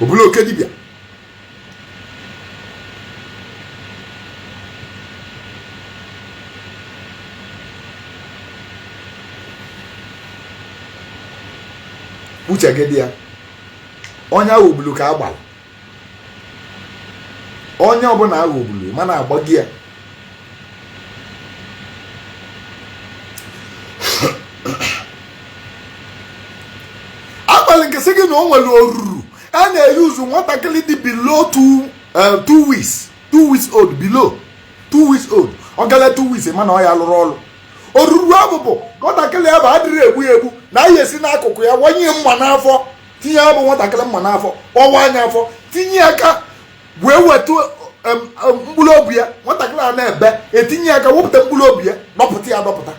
Ọ bụrụ oke dibịa uche gị dị ya, onye aghọgbulu ka a gbara, onye ọbụla aghọgbulu mana agba gị ya. Agbalị nke sị gị na o nwere oruru a na-eyuzu nwatakịrị dị below 2 weeks, 2 weeks old, below 2 weeks old. Ọ gala 2 weeks mana ọ ya lụrụ ọrụ. Oruru ahụ bụ nwatakịrị ahụ adịrị egbu egbu na anyị esi n'akụkụ ya wanye mma n'afọ, tinye ya bụ nwatakịrị mma n'afọ, ọwa anya afọ, tinye aka wee weta mkpụrụ obi ya. Nwatakịrị a na-ebe, etinye aka wepụta mkpụrụ obi ya, dọpụta ya, dọpụta,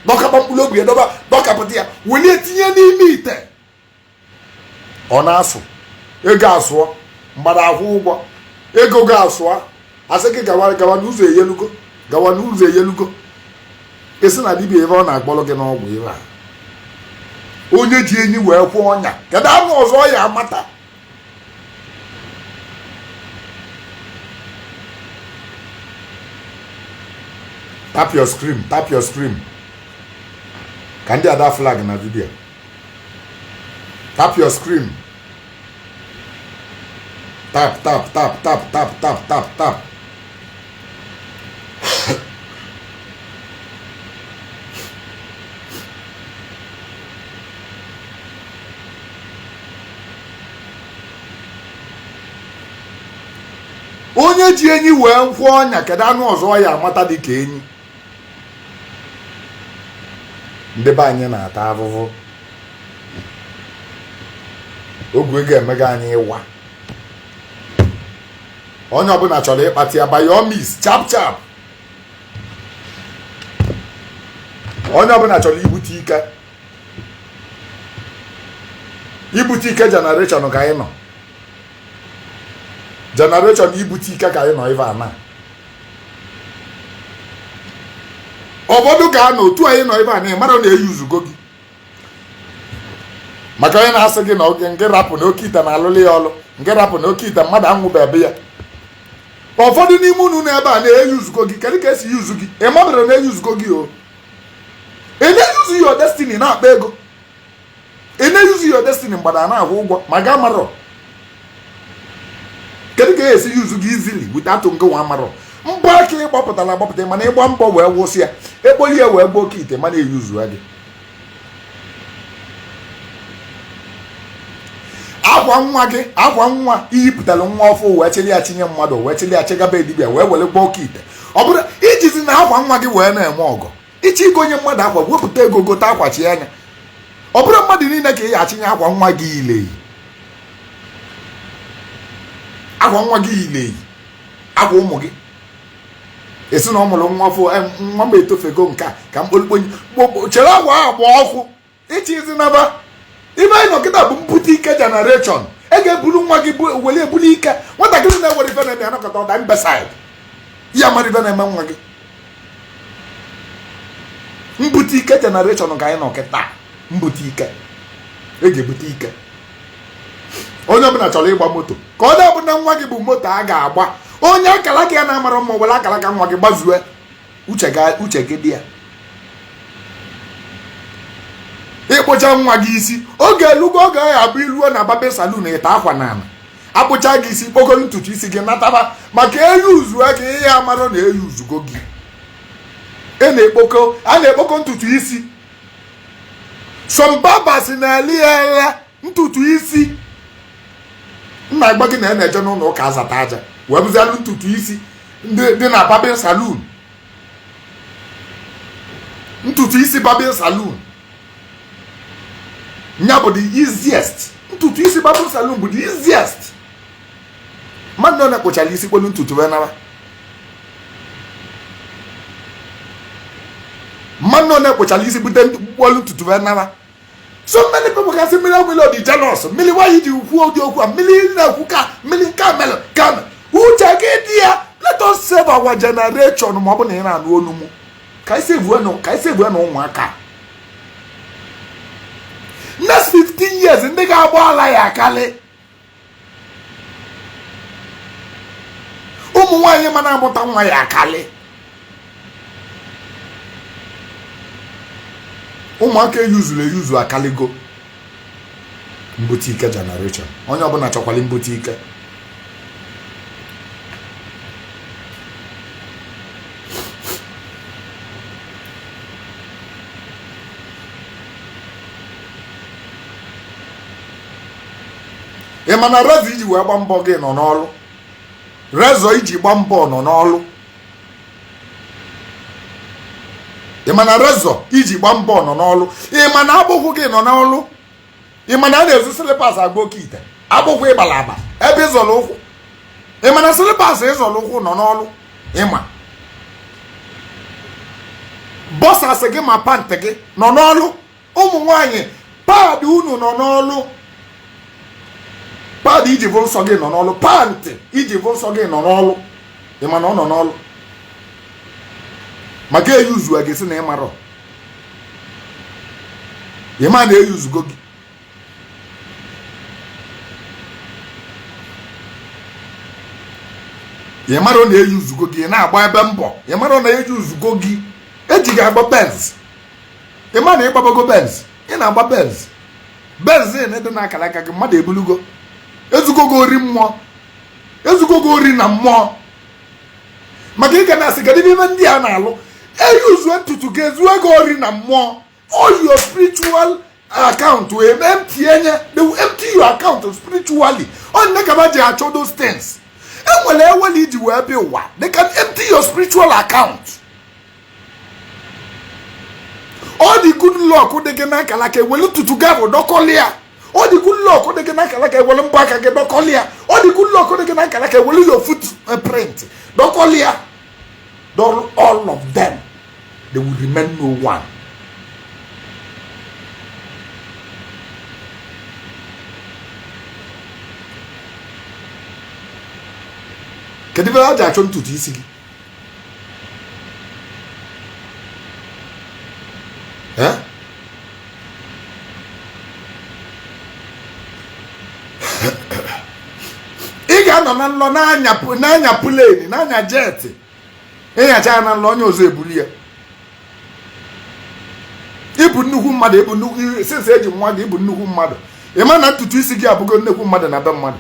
dọkapa mkpụrụ obi ya, dọba, dọkapụta ya, welie tinye n'ime ite, ọ na-asụ ego, asụọ mgbada, akwụ ụgwọ ego gị asụọ, asị gị gawa, gawa n'ụzọ eyelugo, gawa n'ụzọ eyelugo. Esi na dibịa ebe ọ na-akpọrọ gị n'ọgwụ ebe a, onye ji enyi wee kwụọ ọnya, kedu anụ ọzọ ọ ya amata? Tap your screen, tap your screen, ka ndị ada flag na video. Tap your screen, tap, tap, tap, tap, tap, tap, tap, tap. Onye ji enyi wee nkwụ ọnya, kedu anụ ọzọ ya amata dị ka enyi? Ndị be anyị na-ata ahụhụ. Ogwe ga-emega anyị ịwa. Onye ọbụla chọrọ ịkpata ya by all means, chap chap. Onye ọbụla chọrọ ibute ike, ibute ike. Generation ka anyị nọ, generation ibute ike ka anyị nọ. Ife ana obodo ka nọ otu anyị nọ ebe a na ịmara na eyuzugo gị maka onye na-asị gị na oge nke rapụ na oke ite na-alụlụ ya ọlụ, nke rapụ na oke ite mmadụ anwụbe ebe ya. Ụfọdụ n'ime unu nọ ebe a na-eyuzugo gị. Kedu ka esi yuzu gị? Ị mabere na eyuzugo gị o. Ị na-eyuzu your destiny na-akpa ego, ị na-eyuzu your destiny mgbada na-akwụ ụgwọ ma ga marọ. Kedu ka esi yuzu gị easily without nke nwa marọ mbọ aka ị gbapụtara agbapụta, mana ịgba mbọ wee wụsị ya, ekpoli ya wee gbuo oke ite, mana eyuzu gị akwa nwa gị, akwa nwa iyipụtara nwa ọfụ wee chịrị ya chinye mmadụ, wee chịrị ya chigaba dibịa, wee were gba oke ite. Ọ bụrụ ijizi na akwa nwa gị wee na-eme ọgọ, ichi igonye mmadụ akwa, wepụta ego gote akwa chi anya. Ọ bụrụ mmadụ niile ka ị ya achinye akwa nwa gị ileyi, akwa nwa gị ileyi, akwa ụmụ gị, esi na ọ mụrụ nwa fụ nwa m etofego nke a ka mkpokpo chere akwa ahụ gba ọkụ ichi izi naba. Ibe anyị nọ kịta bụ mbute ike generation. E ga-eburu nwa gị were ebuli ike. Nwatakịrị na-ewere ife na-eme anọkọta ọda mbeside ya mara ife na-eme nwa gị. Mbute ike generation ka anyị nọ kịta. Mbute ike, e ga-ebute ike. Onye ọbụla chọrọ ịgba moto ka ọ na-abụ na nwa gị bụ moto a ga-agba. Onye akara aka ya na-amara mma, were akara aka nwa gị gbazue. Uche gị dị ya. Ịkpụcha nwa gị isi oge elugo, oge ya abụ iluo na barber salon, ịta akwa n'ala. Akpụcha gị isi, kpokọrọ ntutu isi gị nataba, maka eyuzuo gị ihe amara na eyuzugo gị. A na-ekpokọ ntutu isi. Some barbers na-eli ya ele ntutu isi. Nna agba gị na na-eje n'ụlọ ụka azata aja wee bụzialụ ntutu isi ndị dị na barbing saloon, ntutu isi barbing saloon nya bụ the easiest. Ntutu isi barbing saloon bụ the easiest. Mmadụ ọ na-ekpochara isi kpolu ntutu wee nara. Mmadụ ọ na-ekpochara isi bute kpolu ntutu wee nara. So many people gasị mmiri mmiri ọ dị jealous mmiri. Nwaanyị ji kwuo ụdị okwu a mmiri na-ekwu ka mmiri nke a mere ka mere. Uche gị dị ya. Let us save our generation. Ma ọ bụ na ị na-anụ olu mụ, ka anyị save na ụmụaka. Next 15 years, ndị ga-agba ala ya akali ụmụ nwaanyị ma na-amụta nwa ya akali ụmụaka eyuzuru eyuzu akaligo. Mbute ike generation, onye ọbụla chọkwala mbute ike. Ị ma na razor iji wee gba mbọ gị nọ n'ọlụ? Razor iji gba mbọ nọ n'ọlụ. Ị ma na razor iji gba mbọ nọ n'ọlụ? Ị ma na agbụkwụ gị nọ n'ọlụ? Ị ma na a na-ezu slippers agba oke ite? Agbụkwụ ịgbala agba ebe ịzọrọ ụkwụ, ị ma na slippers ịzọrọ ụkwụ nọ n'ọlụ? Ị ma boxers gị ma pant gị nọ n'ọlụ? Ụmụ nwanyị, pad unu nọ n'ọlụ. Pad iji bụ nsọ gị nọ n'ọlụ. Pant iji bụ nsọ gị nọ n'ọlụ. Ị ma na ọ nọ n'ọlụ? Maka eyuzu a ga-esi na ịmarọ. Ị ma na eyuzugo gị? Ị mara na eyuzugo gị? Ị na-agba ebe mbọ, ị mara na eyuzugo gị? Eji gị agba Benz. Ị ma na ịgbabago Benz? Ị na-agba Benz. Benzin dị n'akara aka gị, mmadụ ebulugo, ezugo gị ori mmụọ, ezugo gị ori na mmụọ. Maka ị ga na-asị, kedu ime ndị a na-alụ? Eyuzuo ntutu gị, ezuo gị ori na mmụọ. All your spiritual account wee empty enye. They will empty your account spiritually. Onye ka ji achọ those things enwere ewele iji wee bịa ụwa. They can empty your spiritual account. All the good luck dị gị n'akara aka, ewelu ntutu gị ahụ dọkọlịa. All the good luck dị gị n'akara aka, ewelu mbọ aka gị dọkọlịa. All the good luck dị gị n'akara aka, ewelu your foot print dọkọlịa. All of them, they will remain no one. Kedu ebe ha ji achọ ntutu isi gị? Eh? Ị ga-anọ na nlọ na-anya plane, na-anya jet. Ịnyacha ya na nlọ, onye ọzọ ebuli ya. Ịbụ nnukwu mmadụ, ịbụ nnukwu since eji nwa gị, ịbụ nnukwu mmadụ. Ị ma na ntutu isi gị abụgo nnukwu mmadụ na be mmadụ?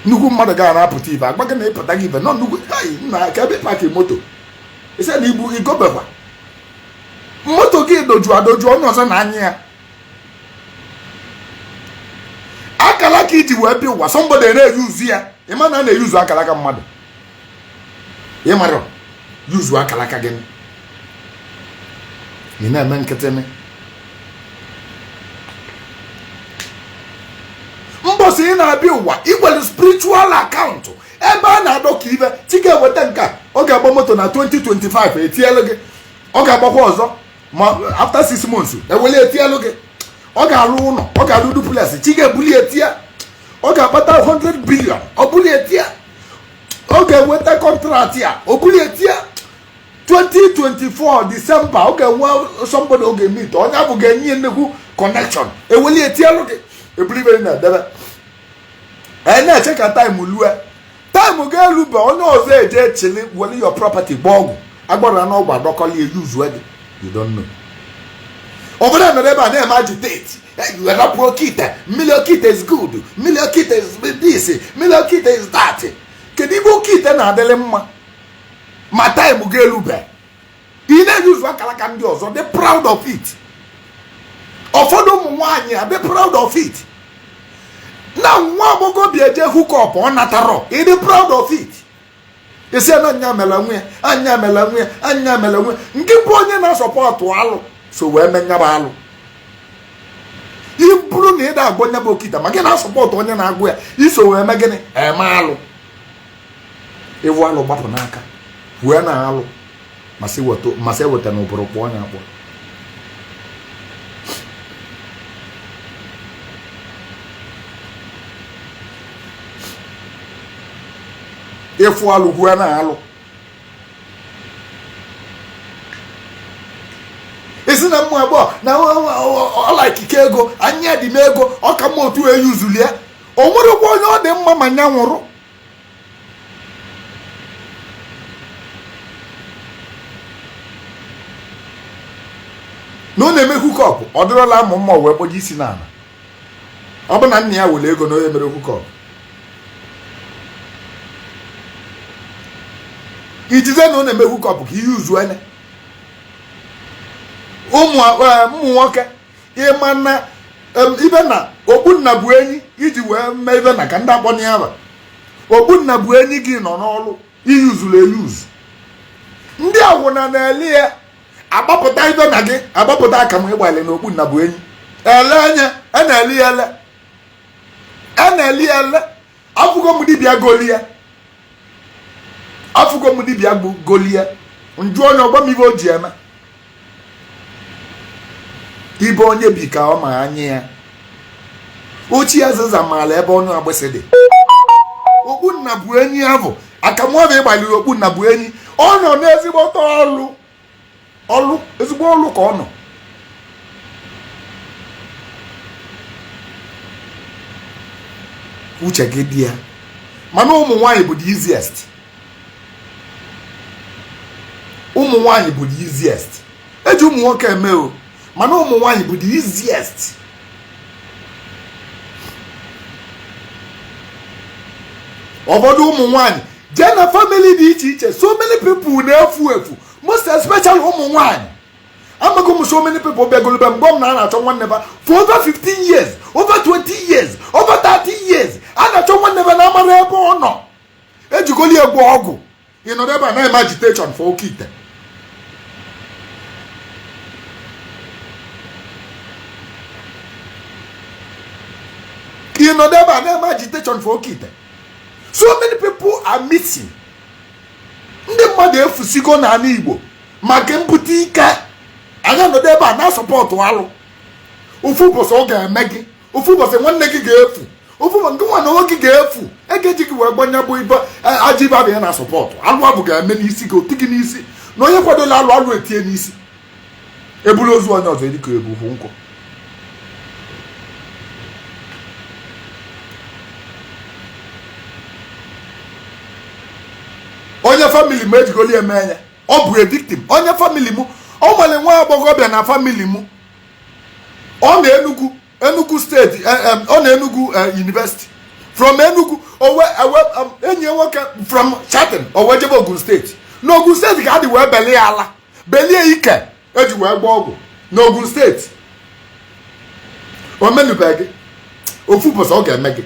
Nnukwu mmadụ ga na-apụta ibe agba gị na ịpụta gị ibe nọ nnukwu nna ka ebe park moto isi na ibu igobekwa moto gị doju adoju, onye ọzọ na-anya ya. Akara ka iji wee bịa ụwa, somebody na-eyuzu ya. Ị ma na a na-eyuzu akara aka mmadụ? Ị mara yuzu akara aka gị, ị na-eme nkịtị. Mbọsị ị na-abịa ụwa, ị nwere spiritual account ebe a na-adọ ka ibe chi ga-eweta nke a. Ọ ga-agba moto na 2025, etielu gị. Ọ ga-agbakwa ọzọ ma after 6 months, ewele etielu gị. Ọ ga-alụ ụlọ, ọ ga-alụ duplex, chi ga-ebuli etie. Ọ ga-akpata 100 billion, ọ buli etie. Ọ ga-enweta contract a, ọ buli etie. 2024 December, ọ ga-enwe somebody ọ ga-emeet, onye abụ ga-enye nnukwu connection, eweli etielu gị. Ebulibere na-edebe anyị na-eche ka time lue. Time ga-elube, onye ọzọ eje chili were your property gba ọgwụ agbara n'ọgwụ adọkọli eyuzue gị. You don't know. Obodo nọrọ ebe a na-eme agitate, rapụ oke ite, mmiri oke ite is good, mmiri oke ite is this, mmiri oke ite is that. Kedu ibe oke ite na-adịrị mma ma time ga-elube? Ị na-eyuzu akara aka ndị ọzọ, dị proud of it. Ụfọdụ ụmụ nwaanyị a dị proud of it na nwa agbọghọbịa eje hook up, ọ natarọ. Ị dị proud of it, isi na anya mela nwe, anya mela nwe, anya mela nwe. Nke bụ onye na-asọpọtụ alụ so wee mee nyaba alụ. Ị bụrụ na ị na-agwọ nyaba oke ite ma gị na-asọpọtụ onye na-agwọ ya, iso wee mee gịnị? Eme alụ. Ịwụ alụ gbapụ n'aka wee na alụ masị eweta na ụbụrụ kpọọ ya akpọ. Ịfụ alụ gwue na alụ. Isi na mmụ agbọghọ na ọla ikike ego anya dị m ego, ọ ka mma otu eyuzulie. O nwerekwa onye ọ dị mma ma nya nwụrụ. Na ọ na-eme hookup, ọ dịrọla amụ mma wee kpọje isi n'ala. Ọ bụ na nna ya were ego na onye mere hookup, ijize na ọ na-eme hookup ka ihe uzu anya ụmụ nwoke. Ịma na ibe na okpu nna bụ enyi iji wee mee ibe na ka ndị akpọ ya ba okpu nna bụ enyi gị nọ n'ọlụ iyuzuru eyuzu. Ndị akwụna na-ele ya agbapụta ibe na gị agbapụta aka m ịgbalị na okpu nna bụ enyi ele anya a na-eli ya ele a na-eli ya ele. Afụgo m dibịa golie, afụgo m dibịa golie njụ onye ọgba m ibe o ji eme ibe onye bi ka ọ ma anya ya ochie azịza maala ebe ọnụ agbịsị dị. Okpu nna bụ enyi ahụ akamụọbụ ịgbaliri okpu nna bụ enyi ọ nọ n'ezigbote ọlụ ọlụ ezigbo ọlụ ka ọ nọ. Uche gị dị ya, mana ụmụ nwaanyị bụ the easiest. Ụmụ nwaanyị bụ the easiest. Eji ụmụ nwoke eme o, mana ụmụ nwaanyị bụ the easiest. Ụfọdụ ụmụ nwaanyị jee na family dị iche iche, so many people na-efu efu, most especially ụmụ nwaanyị. Amaghị m so many people bịagolube mgbe m na a na-achọ nwanne ba for over 15 years, over 20 years, over 30 years. A na-achọ nwanne ba na amara ebe ọ nọ, ejigoli egwu ọgwụ. Ị nọrọ ebe a na-eme agitation for oke ite. Ị nọrọ ebe a na-eme agitation for oke ite. So many people are missing. Ndị mmadụ efusigo n'ala Igbo maka mbute ike. Anyị nọdụ ebe a na-asọpọtụ alụ. Ofu ụbọchị ọ ga-eme gị, ofu ụbọchị nwanne gị ga-efu, ofu ụbọchị nke nwa na onwe gị ga-efu. Ego eji gị wee gbanye bụ ibe ajọ ibe abụ ya na-asọpọtụ alụ abụ ga-eme n'isi gị, oti gị n'isi na onye kwadola alụ alụ etie n'isi. Eburu ozu onye ọzọ dịka ebubu nkwụ. Onye family m ejigoli eme ya, ọ bụ a victim. Onye family m, ọ nwere nwa agbọghọbịa na family m, ọ na Enugu, Enugu steeti, ọ na Enugu University. From Enugu owe ewe enyi ya nwoke from Chatin owe jebe Ogun steeti. N'Ogun steeti ka a dị wee belie ala, belie ike eji wee gba ọgwụ n'Ogun steeti. O menubeghị gị, ofu ụbọchị ọ ga-eme gị.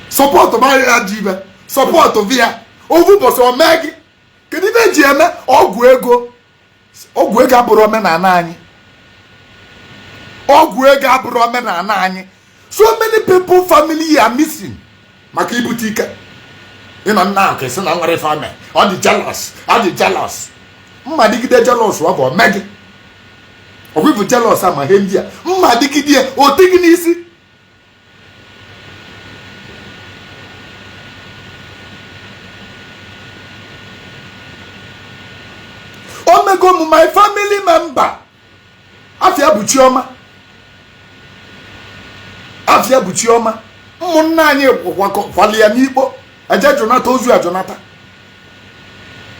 Sọpọtụ ajọ ibe, sọpọtụ via ofu ụbọchị o mee gị. Kedu ibe eji eme ọgwụ ego? Ọgwụ ego abụrụ omenala anyị. Ọgwụ ego abụrụ omenala anyị. So many people family are missing maka ibute ike. Ịnọ nna ahụ ka esi na nwere ife ame, ọ dị jealous, ọ dị jealous. Mma dịgide jealous ọ bụ ome gị. Ọgwụ bụ jealous ama ihe ndị a mma dịgide ya o ti gị n'isi. Omego m my family member, afia bụ Chioma, afia bụ Chioma. Ụmụnna anyị kwali ya n'ikpo eje jụnata ozu ya jụnata.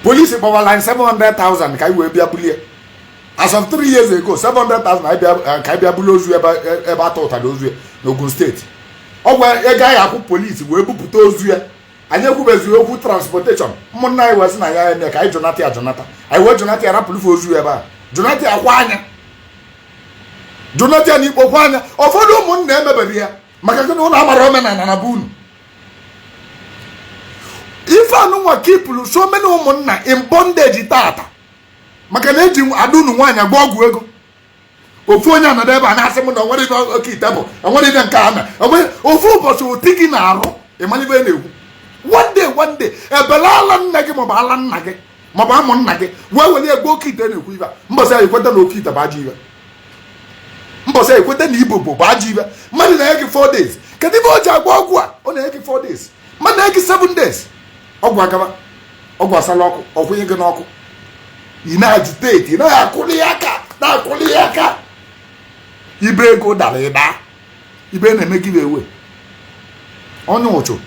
Polisi kpọwara anyị 700,000 ka anyị wee bịa bulie. As of 3 years ago, 700,000 ka abịa bulu ozu ebe ebe atọ ụtara ozu ya n'Ogun State. Ọgwụ ego anyị akwụ polisi wee bupụta ozu ya. Anyị ekwubezighị okwu transportation. Ụmụnna anyị wee sị na ya eme ka anyị jụnata ya, jụnata anyị wee jụnata ya, rapụlụfe ozu ya ebe a, jụnata ya kwa anya, jụnata ya na ikpokwa anya. Ụfọdụ ụmụnna emebere ya maka gịnị? Ụlọ amara omenala na be unu. Ife anụnwa keepụlụ so many ụmụnna in bondage tata, maka na eji ada unu nwaanyị agwọ ọgwụ ego. Ofu onye anọdụ ebe a na-asị m na onwere ife oke ite bụ, onwere ife nke a na onwere. Ofu ụbọchị oti gị na-arụ, ịmalibe na-ekwu one day, one day ebele ala nne gị maọbụ ala nna gị maọbụ amụ nna gị wee were egwu oke ite na-ekwu ibe mbọsị anyị kweta na oke ite bụ ajọ ibe, mbọsị anyị kweta na ibo bụ ajọ ibe. Mmadụ na-enye gị 4 days, kedu ibe o ji agba ọgwụ a? Ọ na-enye gị 4 days, mmadụ na-enye gị 7 days, ọgwụ agaba, ọgwụ asala ọkụ, ọkwụnye gị n'ọkụ, ị na-agitate, ị naghị akwụli ya aka, na-akwụli ya aka. Ibe ego dara ịda, ibe na-eme gị ewe onye ụchụ,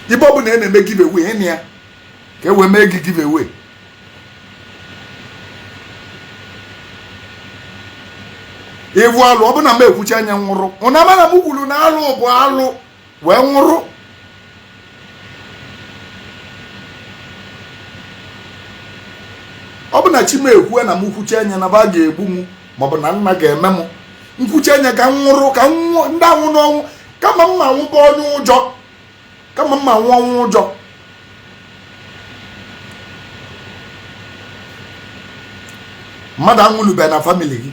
ibe ọ bụla na-eme give away, ịnị ya ka e wee mee gị give away. Ịbụ alụ, ọ bụ na m ekwuchi anya nwụrụ ụna, mana m kwuru na alụ bụ alụ wee nwụrụ. Ọ bụ na chi m ekwue na m kwuchi anya na ba ga-egbu m, maọbụ na nna ga-eme m nkwuchi anya ka m nwụrụ, ka ndị anwụ n'ọnwụ, kama mma nwụba onye ụjọ, kama mma nwụọ ọnwụ ụjọ. Mmadụ anwụlube na family gị,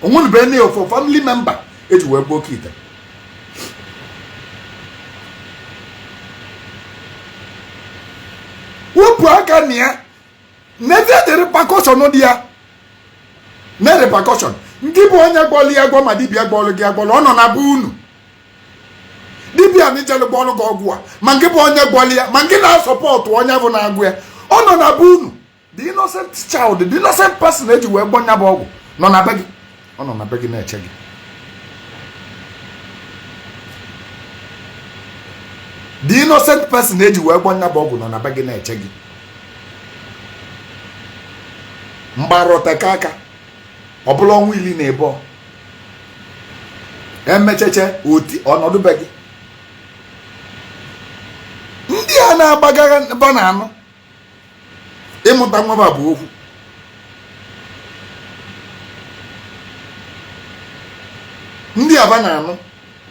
onwulube na ofu family member eji wee gbuo oke ite. Wepụ aka na ya, n'ezie dị repercussion dị ya na repercussion. Ndị bụ onye gwọlụ ya gwọ, ma dibịa gwọlụ gị agwọlụ, ọ nọ na be unu. Dibịa na ijele gwọlụ gị ọgwụ a, ma nke bụ onye gwọlụ ya, ma nke na-asọpọtụ onye bụ na-agụ ya, ọ nọ na be unu. The innocent child, the innocent person eji wee gbọ nya bụ ọgwụ nọ na be gị, ọ nọ na be gị na-eche gị. The innocent person eji wee gbọ nya bụ ọgwụ nọ na be gị na-eche gị. Mgbarọteka aka ọ bụla ọnwa 12 emecheche oti ọnọdụ be gị. Ndị a na-agbagara ba na anụ ịmụta nwa bụ okwu. Ndị aba na-anụ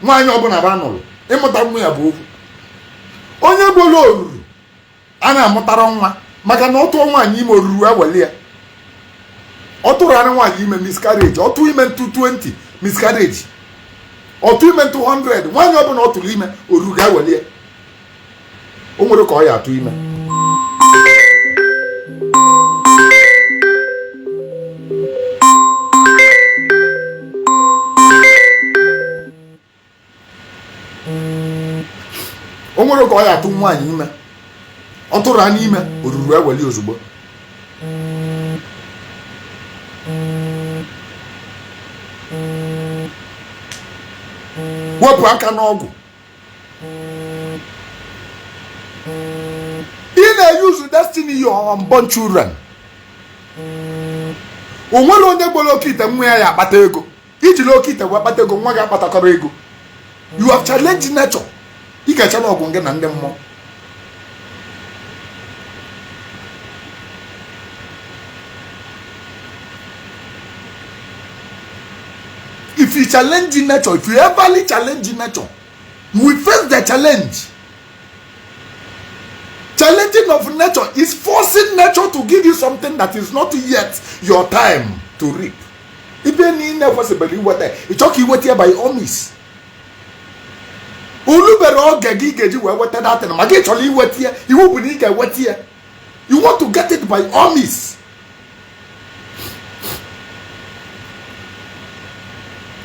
nwaanyị ọbụla ba nụrụ, ịmụta nwa ya bụ okwu. Onye gbolu oruru a na-amụtara nwa, maka na ọ tụọ nwaanyị ime, oruru eweli ya. Ọ tụrụ anụ nwaanyị ime, miscarriage. Ọ tụọ ime 220, miscarriage. Ọ tụọ ime 200. Nwaanyị ọbụla ọ tụrụ ime, oruru ga-eweli ya. O nwere ka ọ ya atụ ime. O nwere ka ọ ya atụ nwaanyị ime. Ọ tụrụ anya ime, oruru eweli ozugbo. Wepụ aka n'ọgwụ ị na-use destiny your unborn children. O nwere onye gboro oke ite nwa ya ya akpata ego. Ijiri oke ite wee kpata ego, nwa gị akpatakọrọ ego. You have challenged nature. Ị ga-eche na ọgwụ gị na ndị mmụọ. If you challenge nature, if you everly challenge nature, you will face the challenge. Challenging of nature is forcing nature to give you something that is not yet your time to reap. Ibe niile kwesịrị iweta, ịchọ ka iweta ya by all means. Olubere oge gị ga-eji wee weta datin, ma gị chọrọ iweta ya, iwu bụ na ị ga-eweta ya. You want to get it by all means,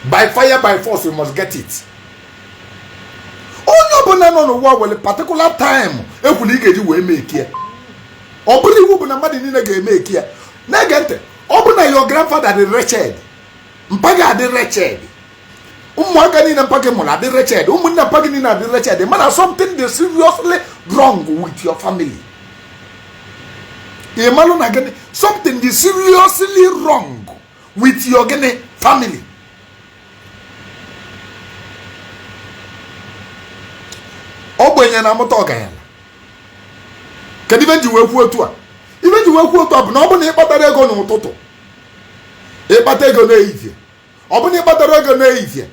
by fire, by force, you must get it. Onye ọbụla nọ n'ụwa nwere particular time ekwuru ị ga-eji wee mee ya. Ọ bụrụ iwu bụ na mmadụ niile ga-eme eke ya. Na-ege ntị, ọ bụ na your grandfather dị wretched, mpa gị adị wretched, ụmụaka niile mpa gị mụrụ adị wretched, ụmụnne mpa gị niile adị wretched, mana something dị seriously wrong with your family. Ị malụ na gịnị, something is seriously wrong with your gịnị family. Ogbenye na-amụta ọganyala. Kedu ife m ji wee kwuo otu a? Ife m ji wee kwuo otu a bụ na ọ bụ na ị kpatara ego n'ụtụtụ, ị kpata ego n'ehihie, ọ bụ na ị kpatara ego n'ehihie,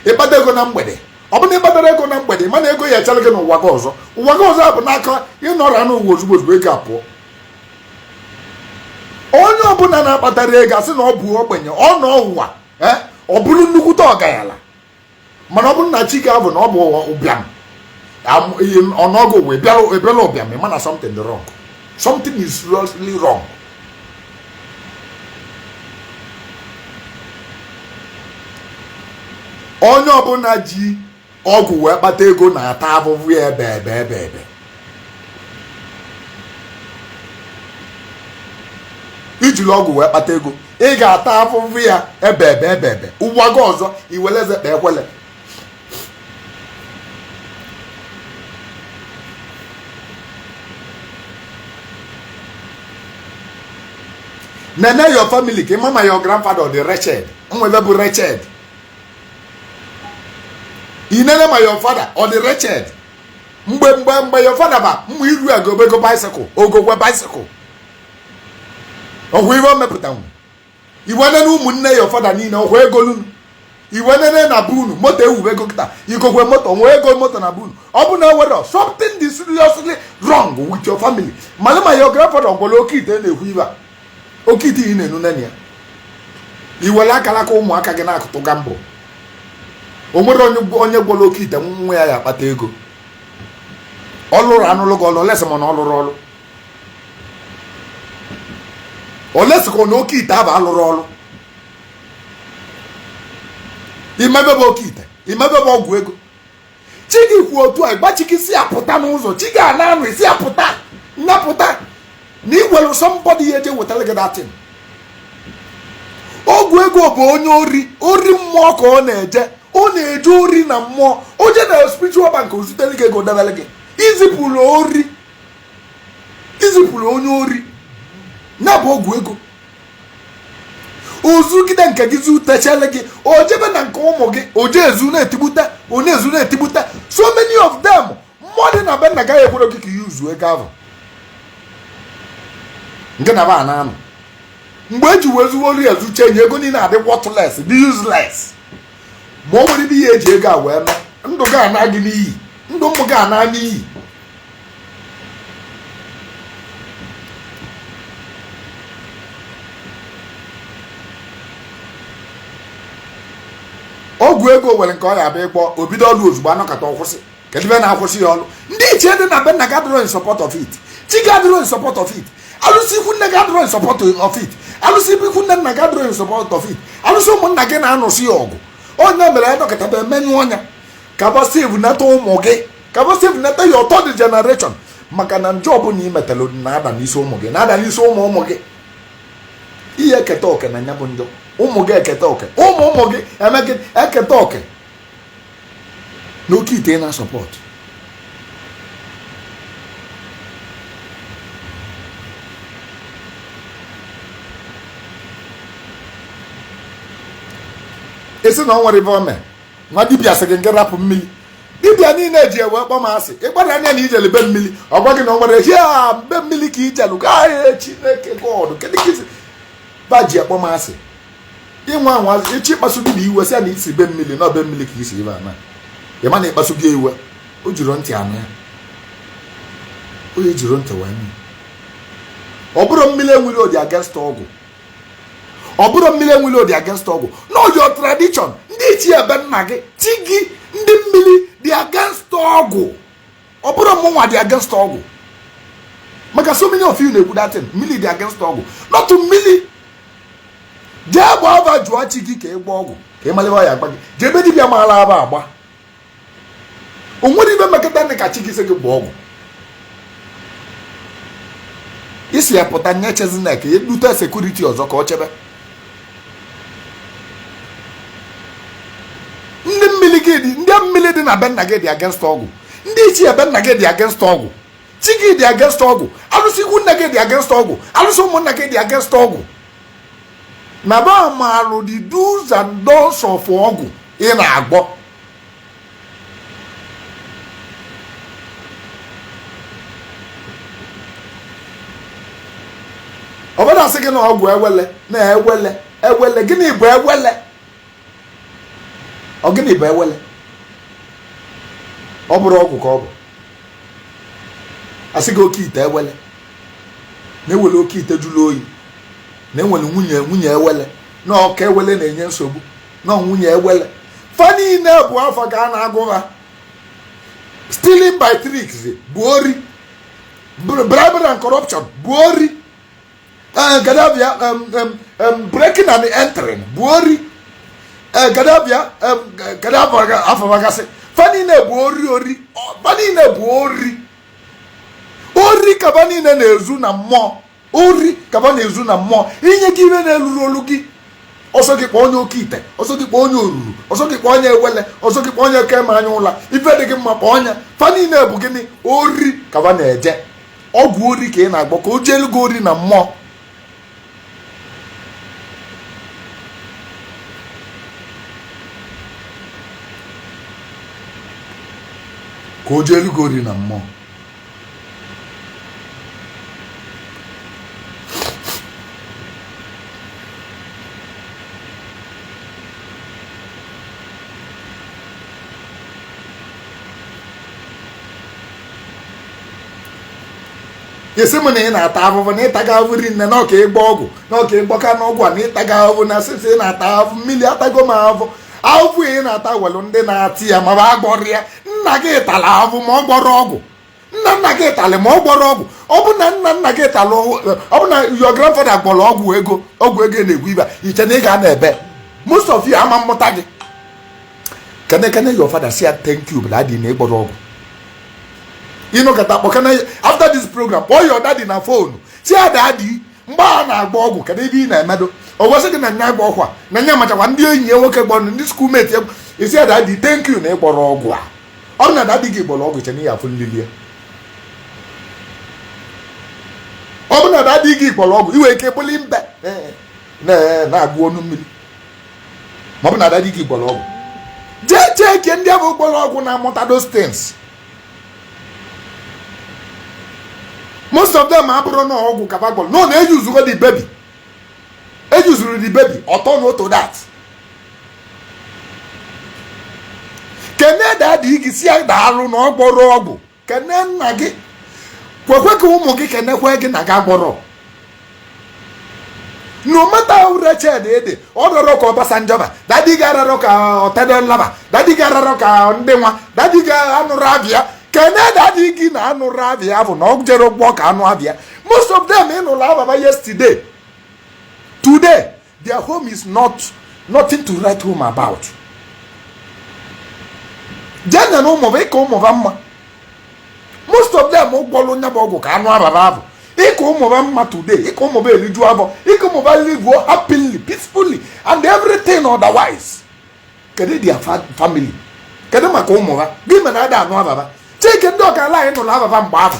ị kpata ego na mgbede, ọ bụ na ị kpatara ego na mgbede, mana ego ya echere gị n'ụwa gị ọzọ. Ụwa gị ọzọ bụ n'aka ịnọrọ n'ụwa ozugbo ozugbo ego apụọ. Onye ọbụla na-akpatara ego asị na ọ bụ ogbenye, ọ nọ ụwa ọ bụrụ nnukwute ọganyala. Mana ọ bụrụ na chi gị abụ na ọ bụ ụbịam, ọnọgụ ụwa ịbịala ụbịam, ị ma na something dị wrong, something is seriously wrong. Onye ọbụla ji ọgwụ wee kpata ego na-ata avụvụ ya ebe ebe ebe ebe. Ijiri ọgwụ wee kpata ego, ị ga-ata afụfụ ya ebe ebe ebe ebe. Ụwa gị ọzọ, iwere eze kpa ekwele. Nene your family ka ị ma ma your grandfather ọ dị wretched, nwebe bụ wretched. I nene ma your father ọ dị wretched. Mgbe mgbe mgbe your father ba mgbe iru agobego bicycle, ogogwe bicycle, ọhụ iwe o mepụtanwu. Iwe nene ụmụnne your father niile, ọhụ egolu. Iwe nene na be unu, moto ewubego kịta, igogwe moto, nwee ego moto na be unu. Ọ bụ na ewere something dị seriously wrong with your family. Mana ma your grandfather gwara oke ite na-ekwu ibe a, oke ite ị na-enu nene ya, iwere akara aka ụmụaka gị na-akụtụga mbọ. O nwere onye gwọrọ oke ite nwa ya ya akpata ego. Ọ lụrụ anụlụ gị ọlụ olesi, mana ọ lụrụ ọlụ olesikwa na oke ite abụ alụrụ ọlụ. Imebe bụ oke ite, imebe bụ ọgwụ ego. Chi gị kwuo otu a, ịgba chi gị si apụta n'ụzọ, chi gị a na-anụ isi apụta nnapụta na iwere somebody ya eje wetara gị that thing. Ọgwụ ego bụ onye ori, ori mmụọ ka ọ na-eje, ọ na-eje ori na mmụọ. O je na spiritual bank o zutere gị ego debere gị. Izipụrụ ori, izipụrụ onye ori na-abụ ọgwụ ego. Ozugide nke gị zutechele gị, o jebe na nke ụmụ gị, o je ezu na-etigbute, ọ na-ezu na-etigbute. So many of them, mmụọ dị na be nna gaghị ekwere gị ka ya uzuo ego ahụ nke na ba na-anọ. Mgbe eji wee zuo ori ezuche enyi, ego niile adị worthless, dị useless. Ma o nwere ibe ihe eji ego a wee mee, ndụ gị ana gị n'iyi, ndụ ụmụ gị ana n'iyi. Ọgwụ ego nwere nke ọ ya abịa ịkpọ obido ọlụ ozugbo, anọkọta ọkwụsị. Kedu ebe na-akwụsị ya ọlụ? Ndị ichie dị na be nna gị adịrọ in support of it, chi gị adịrọ in support of it, alụsị ikwu nne gị adịrọ in support of it, alụsị ikwu nne nna gị adịrọ in support of it, alụsị ụmụnna gị na-anụsị ya ọgụ. Onye mere ya dọkịta bụ emenyu ọnya ka save nata ụmụ gị, ka save nata your third generation. Maka na njọ ọbụla ị metara na-ada n'isi ụmụ gị, na-ada n'isi ụmụ ụmụ gị. Ihe eketa oke na ya bụ njọ, ụmụ gị eketa oke, ụmụ ụmụ gị eme gị eketa oke n'oke ite na support. Esi na ọ nwere ife ome nwa dibịa sị gị nke rapụ mmiri, dibịa niile ji ewe kpọ m asị. Ịgbara anya na ijelu be mmiri, ọ gwa gị na ọ nwere hia be mmiri ka ijelu gaa. Chineke God, kedu ka isi ba ji akpọ m asị? Ịnwa anwa ịchọ ịkpasu dibịa iwe, sị ya na isi be mmiri, na be mmiri ka isi ibe ana, ịma na ịkpasu gị iwe. O jiri ntị anụ ya, onye jiri ntị wee nụ. Ọ bụrụ mmiri enwere odi against ọgwụ, ọ bụrụ mmiri enwere odi against ọgwụ, no your tradition, ndị ichie ebe nna gị, chi gị, ndị mmiri dị against ọgwụ. Ọ bụrụ mụnwa dị against ọgwụ, maka so many of you na-ekwu that thing, mmiri dị against ọgwụ, not mmiri. Jee gbaa ava, jụọ chi gị ka ị gba ọgwụ, ka ị malebe ya agba gị. Jee ebe dibịa maara aba agba, o nwere ibe mekọta ndị ka chi gị sị gị gba ọgwụ. Isi ya pụta nye chezinek edute security ọzọ ka ọ chebe ndị mmiri gị. Dị ndị mmiri dị na be nna gị dị against ọgwụ, ndị ichie be nna gị dị against ọgwụ, Chi gị dị against ọgwụ, alụsị ikwu nne gị dị against ọgwụ, alụsị ụmụnna gị dị against ọgwụ. Na ba maalụ the do's and don'ts of ọgwụ ị na-agwọ. Ọ bụrụ asị gị na ọgwụ ewele na ewele ewele, gịnị bụ ewele? Ọ gịnị bụ ewele? Ọ bụrụ ọgwụ ka ọ bụ. Asị gị oke ite ewele, na-ewele oke ite jụrụ oyi, na-enwere nwunye nwunye ewele, na ọka ewele na-enye nsogbu, na nwunye ewele. Fa niile bụ afa ka a na-agụ ha. Stealing by tricks bụ ori, bribery and corruption bụ ori, gadabia breaking and entering bụ ori, gadabia gadabia afọbagasị. Fa niile bụ ori ori, fa niile bụ ori ori ka fa niile na-ezu na mmụọ, ori ka fa na-ezu na mmụọ. Inye gị ibe na-eluru olu gị, ọsọ gị kpọọ onye oke ite, ọsọ gị kpọọ onye oruru, ọsọ gị kpọọ onye ewele, ọsọ gị kpọọ onye kema anya ụla, ife dị gị mma kpọọ onye. Fa niile bụ gịnị? Ori ka fa na-eje. Ọgwụ ori ka ị na-agbọ ka o jeelu gị ori na mmụọ. Ka o jeelu gị ori na mmụọ. Isi m na ị na-ata ahụhụ na ịtaga ahụhụ rinne na ọka ịgba ọgwụ na ọka ịgbọka n'ọgwụ a na ịtaga ahụhụ na sịsị ị na-ata ahụhụ mmiri atago m ahụhụ. Ahụhụ ị na-ata welụ ndị na-atị ya ma agbọrọ ya. Nna gị tara ahụhụ ma ọ gbọrọ ọgwụ, nna nna gị talị ma ọ gbọrọ ọgwụ. Ọ bụ na nna nna gị talị, ọ bụ na your grandfather gbọrọ ọgwụ ego, ọgwụ ego na-egwu ibe iche na ị ga na ebe. Most of you ama mmụta gị kene kene your father si ya thank you daddy na ịgbọrọ ọgwụ. Ịnọkọta kpọkana after this program, kpọọ your daddy na phone, si ya daddy mgbe a na-agba ọgwụ kedu ebe ị na-emedo? Ọ gwasị gị na nya agba ọgwụ a na nya machakwa ndị enyi ya nwoke gbọrọ ndị schoolmate ya. Isi ya daddy thank you na ịgbọrọ ọgwụ a. Ọ bụ na daddy gị gbọrọ ọgwụ iche na ya afụ nlili ya. Ọ bụ na daddy gị gbọrọ ọgwụ iwe ike bụli mbe na-agụ ọnụ mmiri. Ma ọ bụ na daddy gị gbọrọ ọgwụ, jee cheke ndị ahụ gbọrọ ọgwụ na-amụta those things. Most of them abụrụ na ọgwụ ka gbọrọ no na eyuzugo the baby, eyuzuru the baby ọtọ no to that. Kene daddy gị si ya daalụ na ọ gbọrọ ọgwụ. Kene nna gị, kwekwe ka ụmụ gị kenekwe gị na ga gbọrọ. No matter how wretched ị dị, ọ rọrọ ka Obasanjo ba daddy gị ararọ ka Otedola daddy gị ararọ ka ndị nwa daddy gị anụrụ abịa. Kene daddy gị na anụrụ abịa bụ na ọ jere gbọọ ka anụ abịa. Most of them ịnụrụ ababa yesterday, today their home is not nothing to write home about. Jee na ụmụba ịka ụmụba mma. Most of them gwọrọ nya bụ ọgwụ ka anụ ababa abụ ịka ụmụba mma today, ịka ụmụba eliju abọ, ịka ụmụba live happily, peacefully and everything otherwise. Kedu their family? Kedu maka ụmụba gị mere ada anụ ababa? Chike ndị ọkala anyị nụrụ ababa mgbe ahụ.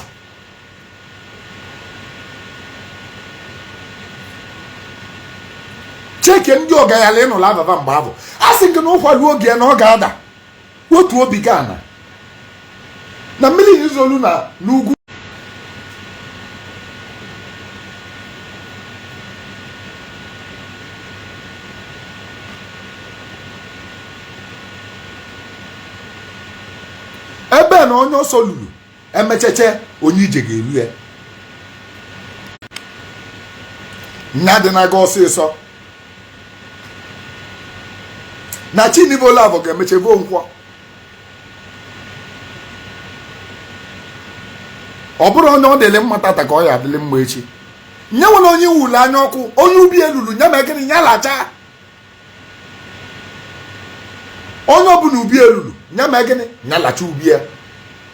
Chike ndị ọgayala ịnụrụ ababa mgbe ahụ. A sị gị na ụkwalu oge ya na ọ ga-ada otu obi ga ana na mmiri izolu na n'ugwu. Ebe na onye ọsọ luru emecheche onye ije ga-eru ya. Nya dị na-aga ọsịsọ na chinibola bụ ga-emeche bụ nkwọ. Ọ bụrụ onye ọ dịrị mma tata ka ọ ya adịrị mma echi. Nye nwere onye wulu anya ọkụ, onye ubi elulu nye ma gịnị ya lacha. Onye ọbụla ubi elulu nye ma gịnị ya lacha ubi ya.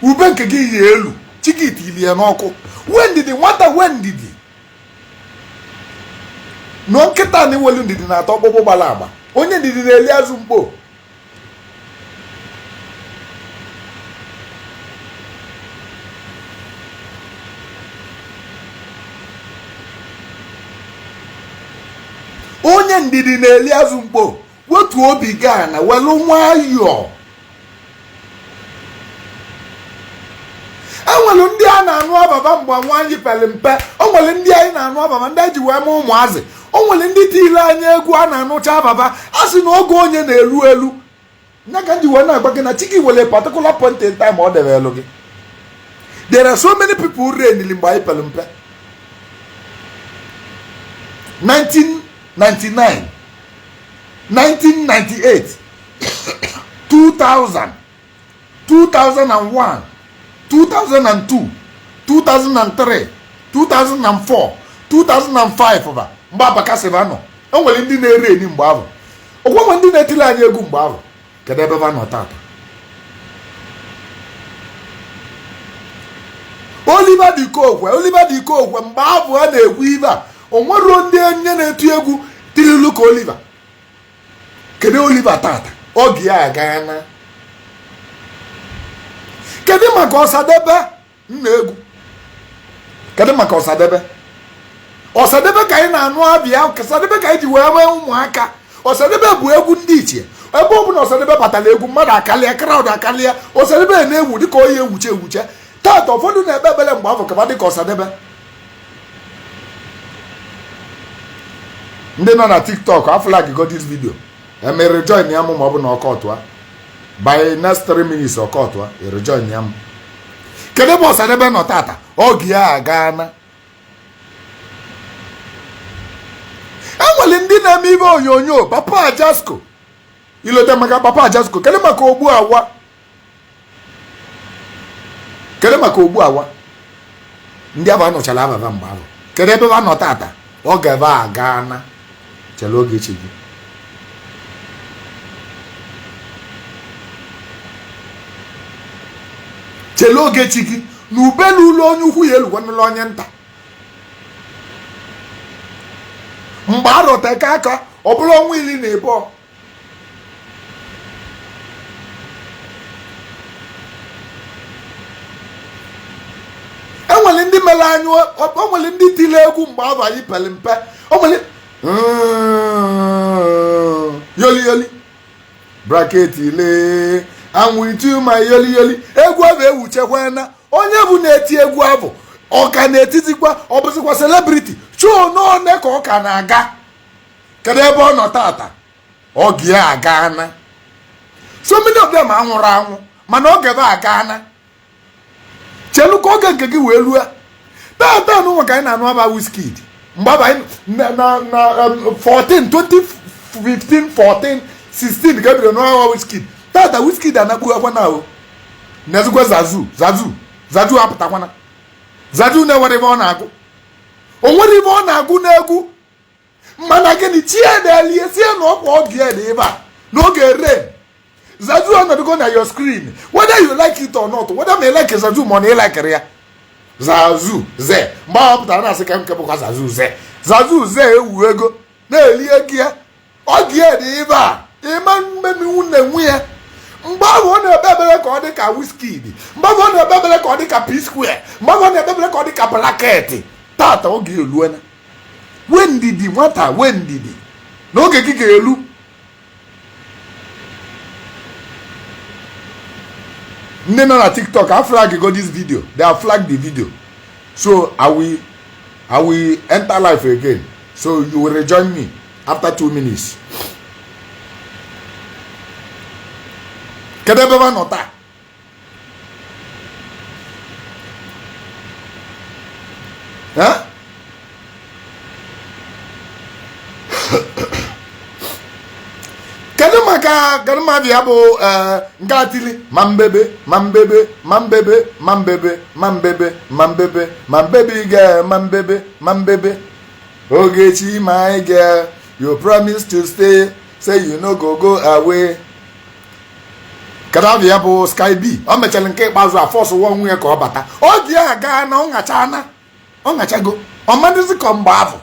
Ube nke gị yi elu chikiti ili ya n'ọkụ. Wee ndidi nwata, wee ndidi nụọ nkịta na iwelu ndidi na-atọ ọkpụkpụ gbara agba. Onye ndidi na-eli azụ mkpo. Onye ndidi na-eli azụ mkpo. Wetu obi gị ana, welu nwayọọ. Enwere ndị a na-anụ ababa mgbe nwaanyị pere mpe. O nwere ndị anyị na-anụ ababa, ndị anyị ji wee mee ụmụazị. O nwere ndị tile anya egwu a na-anụcha ababa. A sị na oge onye na-elu elu nya ka m ji wee na-agba gị na chi gị were particular point in time ọ debe elu gị. There are so many people renili mgbe anyị pere mpe, 1999, 1998, 2000, 2001, 2002, 2003, 2004, 2005 ba mgbe Abakasị ba nọ. O nwere ndị na-ere eni mgbe ahụ, okwenwe ndị na-etili anyị egwu mgbe ahụ. Kedu ebe ba nọ tata? Oliver De Coque, Oliver De Coque, mgbe ahụ a na-ekwu ibe a, o nwero ndị onye na-eti egwu tirilu ka Oliver. Kedu Oliver tata? Oge ya agaana. Kedu maka Ọsadebe nna egwu? Kedu maka Ọsadebe? Ọsadebe ka anyị na-anụ abịa, Ọsadebe ka anyị ji wee nwee ụmụaka. Ọsadebe bụ egwu ndị ichie. Ebe ọ bụla Ọsadebe batara egwu, mmadụ akalịa, crowd akalịa. Ọsadebe na-ewu dịka oyi ewuche ewuche. Tata ụfọdụ na-ekpe ekpere mgbe afọ kaba dịka Ọsadebe. Ndị nọ na TikTok, aflag go this video, emere join ya mụ, ma ọ bụ na ọkọtụa by next 3 minutes, ọkọtụa rejoin ya m. Kedu ebe Ọsadebe nọ tata? Oge ya agaana. Enwere ndị na-eme ibe onyonyo Papa Ajasco, ilote maka Papa Ajasco. Kedu maka Ogbu Awa? Kedu maka Ogbu Awa? Ndị abụ anọchala ababa mgbe ahụ, kedu ebe ha nọ tata? Oge ebe a gaana. Chere oge echi gị. Chere oge chi gị na ube n'ụlọ onye ukwu ya elukwanụla onye nta. Mgbe arọteka aka, ọ bụrụ ọnwa 12. Enwere ndị mere anyị, o nwere ndị tiri egwu mgbe ahụ anyị pere mpe. O nwere yoli yoli bracket le, I'm with you my yoli yoli. Egwu ahụ ewuchekwana. Onye bụ na-eti egwu ahụ, ọ ka na-etizikwa? Ọ bụzikwa celebrity show n'one ka ọ ka na-aga. Kedu ebe ọ nọ tata? Oge ya agaana. So many of them anwụrụ anwụ, mana oge ba agaana. Chelu ka oge nke gị wee lue. Tata n'ụwa ka anyị na-anụ aba Wizkid mgbe aba anyị na 14, 2015, 14, 16 ka ebido n'ọnwa Wizkid. Tata Wizkid anakpu akwa na o nezikwa Zazu, Zazu, Zazu apụtakwana. Zazu na-enwere ebe ọ na-agụ, o nwere ebe ọ na-agụ n'egwu. Mana gịnị chie na-elie sie na ọkwa oge ya dị ebe a n'oge rain. Zazu anọdụgo na your screen, whether you like it or not, whether ma ị like Zazu ma ọ na ị likere ya. Zazu ze mgbe ahụ pụtara na-asị ka nke bụkwa Zazu ze. Zazu ze ewu ego na-eli ego ya. Oge ya dị ebe a ịma mmemme na nwunye. Mgbe ahụ ọ na-ekpe ekpere ka ọ dị ka Wizkid, mgbe ahụ ọ na-ekpe ekpere ka ọ dị ka P Square, mgbe ahụ ọ na-ekpe ekpere ka ọ dị ka Bracket. Tata oge eluena. Wee ndidi nwata, wee ndidi n'oge gị ga-elu. Ndị nọ na TikTok, I flag go this video. They have flagged the video, so I will enter live again, so you will rejoin me after 2 minutes. Kedu ebe ba nọ taa? Eh? Kedu maka kedu mmadụ ya bụ nke atili ma mbebe ma mbebe ma mbebe ma mbebe ma mbebe ma mbebe ma mbebe ga ma mbebe ma mbebe? Ogechi my girl, you promise to stay, say you no go go away. Kedu abụ ya bụ Sky B? O mechara nke ikpeazụ a force nwa onwe ya ka ọ bata. Oge ya gaa na ọ ṅachana, ọ ṅachago, ọ madịzi ka mgbe ahụ.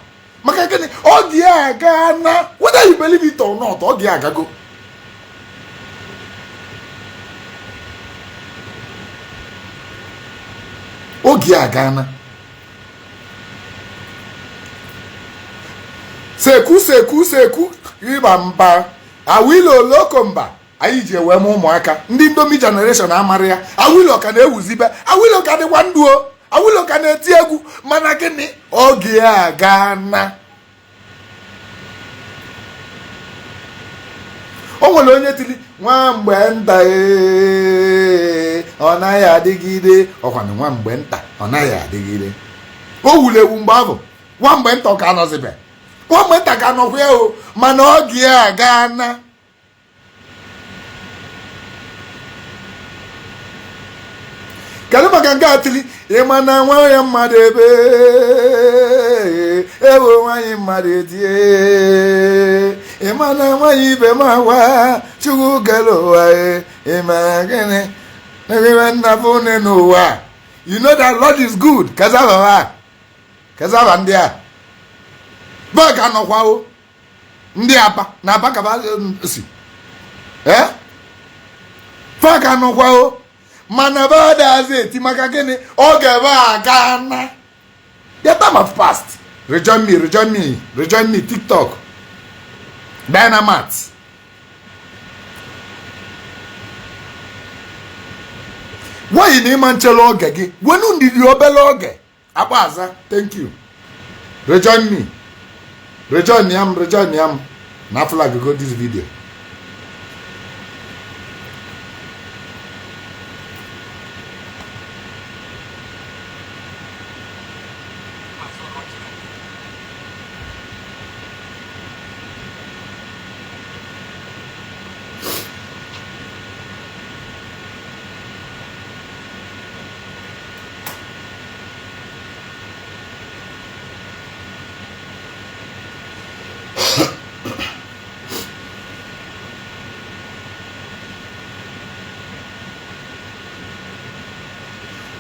Maka gịnị? Oge ya gaa na, whether you believe it or not, oge ya agago. Oge ya gaa na. Seku seku seku ịba mba awilo oloko mba anyị ji wee mụ ụmụaka ndị Indomie generation amara ya. Awilo ka na-ewuzibe, Awilo ka dịkwa ndụ o, Awilo ka na-eti egwu, mana gịnị, oge ya agana. O nwere onye tili nwa mgbe nta ee, ọ naghị adịgide, ọkwanụ nwa mgbe nta ọ naghị adịgide. O wuru ewu mgbe ahụ, nwa mgbe nta ọ ka nọzibe, nwa mgbe nta ka nọkwa ya o, mana oge ya agana. Kedu maka nke a tili ịma na nwaanyị mmadụ ebe ewo nwaanyị mmadụ etie ịma na nwaanyị ibe m agwa Chukwu kere ụwa ịma gịnị n'ebe nna bụ nne n'ụwa. You know that Lord is good. Kezaba kezaba ndị a ba ka nọkwa o, ndị Aba na Aba ka si ee fa ka nọkwa o, mana ba adazi eti maka gịnị, oge ba agana. The time have passed. Rejoin me, rejoin me, rejoin me. TikTok Dynamite. Nwaanyị na ịma nchere oge gị, wenu ndidi obere oge akpa aza. Thank you. Rejoin me, rejoin ya m, rejoin ya m na flag go this video.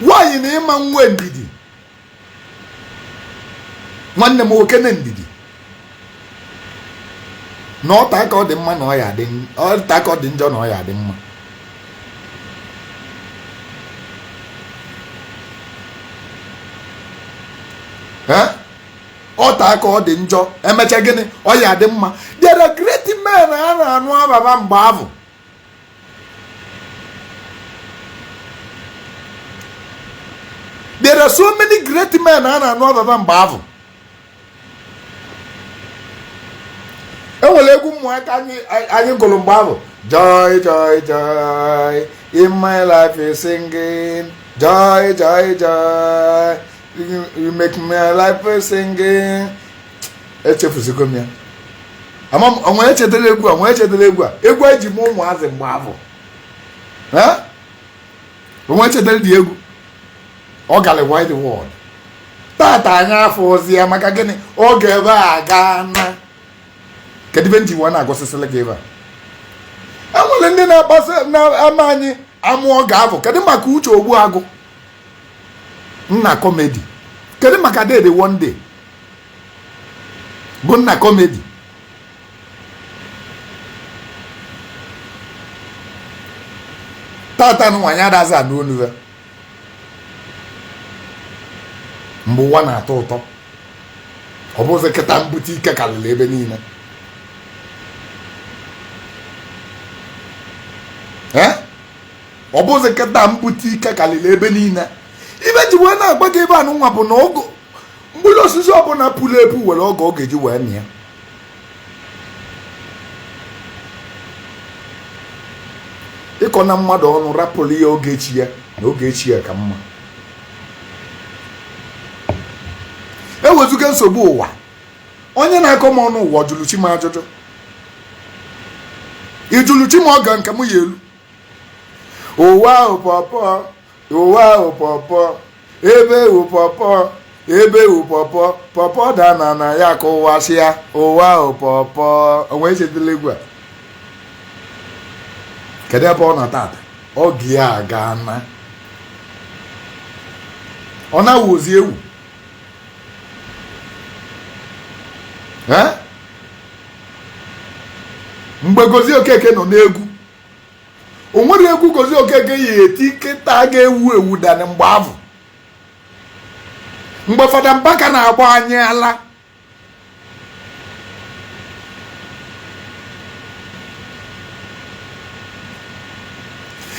Nwaanyị na ịma nwe ndidi, nwanne m nwoke na ndidi na ọta aka ọ dị mma na ọ ya adị, ọta aka ọ dị njọ na ọ ya adị mma. Ọta aka ọ dị njọ emecha gịnị, ọ ya adị mma. There are great men a na-anụ ababa mgbe ahụ. There are so many great men a na-anụ ababa mgbe ahụ. Enwere egwu ụmụaka anyị gụrụ mgbe ahụ. Joy, joy, joy, in my life is singing. Joy, joy, joy, you make my life singing. Echefuzigo m ya. Ama m onwe echetara egwu a, onwe echetara egwu a, egwu eji m ụmụazị mgbe ahụ. Onwe echetara dị egwu. Ọ gara wide world. Tata anyị afọ ozi ya maka gịnị, oge ebe a gaa na. Kedu ebe nji wee na-agosisịrị gị ebe a? Enwere ndị na-akpasa na-ama anyị amụ oge ahụ. Kedu maka Uche Ogbuagụ nna comedy? Kedu maka Dede One Day bụ nna comedy? Tata nwaanyị adazi anụ onu ya mgbe ụwa na-atọ ụtọ. Ọ bụzi kịta mbute ike karịrị ebe niile. Ọ bụzi kịta mbute ike karịrị ebe niile. Ibe ji wee na-agba gị ebe anụ nwa bụ na ogo mkpụrụ osisi ọbụla pụrụ epu were oge ọ ga-eji wee mịa. Ịkọ na mmadụ ọnụ rapụrụ ya oge echi ya na oge echi ya ka mma. Ewezuga nsogbu ụwa, onye na-akọ m ọnụ ụwa jụrụ chi m ajụjụ. Ijụrụ chi m oge nke m ya elu. Ụwa ahụ pọpọ, ụwa ahụ pọpọ, ebe ewu pọpọ, ebe ewu pọpọ, pọpọ dana na ya ka ụwa sịa. Ụwa ahụ pọpọ. Onwe echetala egwu a? Kedu ebe ọ nọ tata? Oge ya agana. Ọ na-awụzi ewu. Mgbe Gozie Okeke nọ n'egwu, o nwere egwu Gozie Okeke yi eti kịta ga-ewu ewu dani mgbe ahụ. Mgbe Fada Mbaka na-agba anyị ala,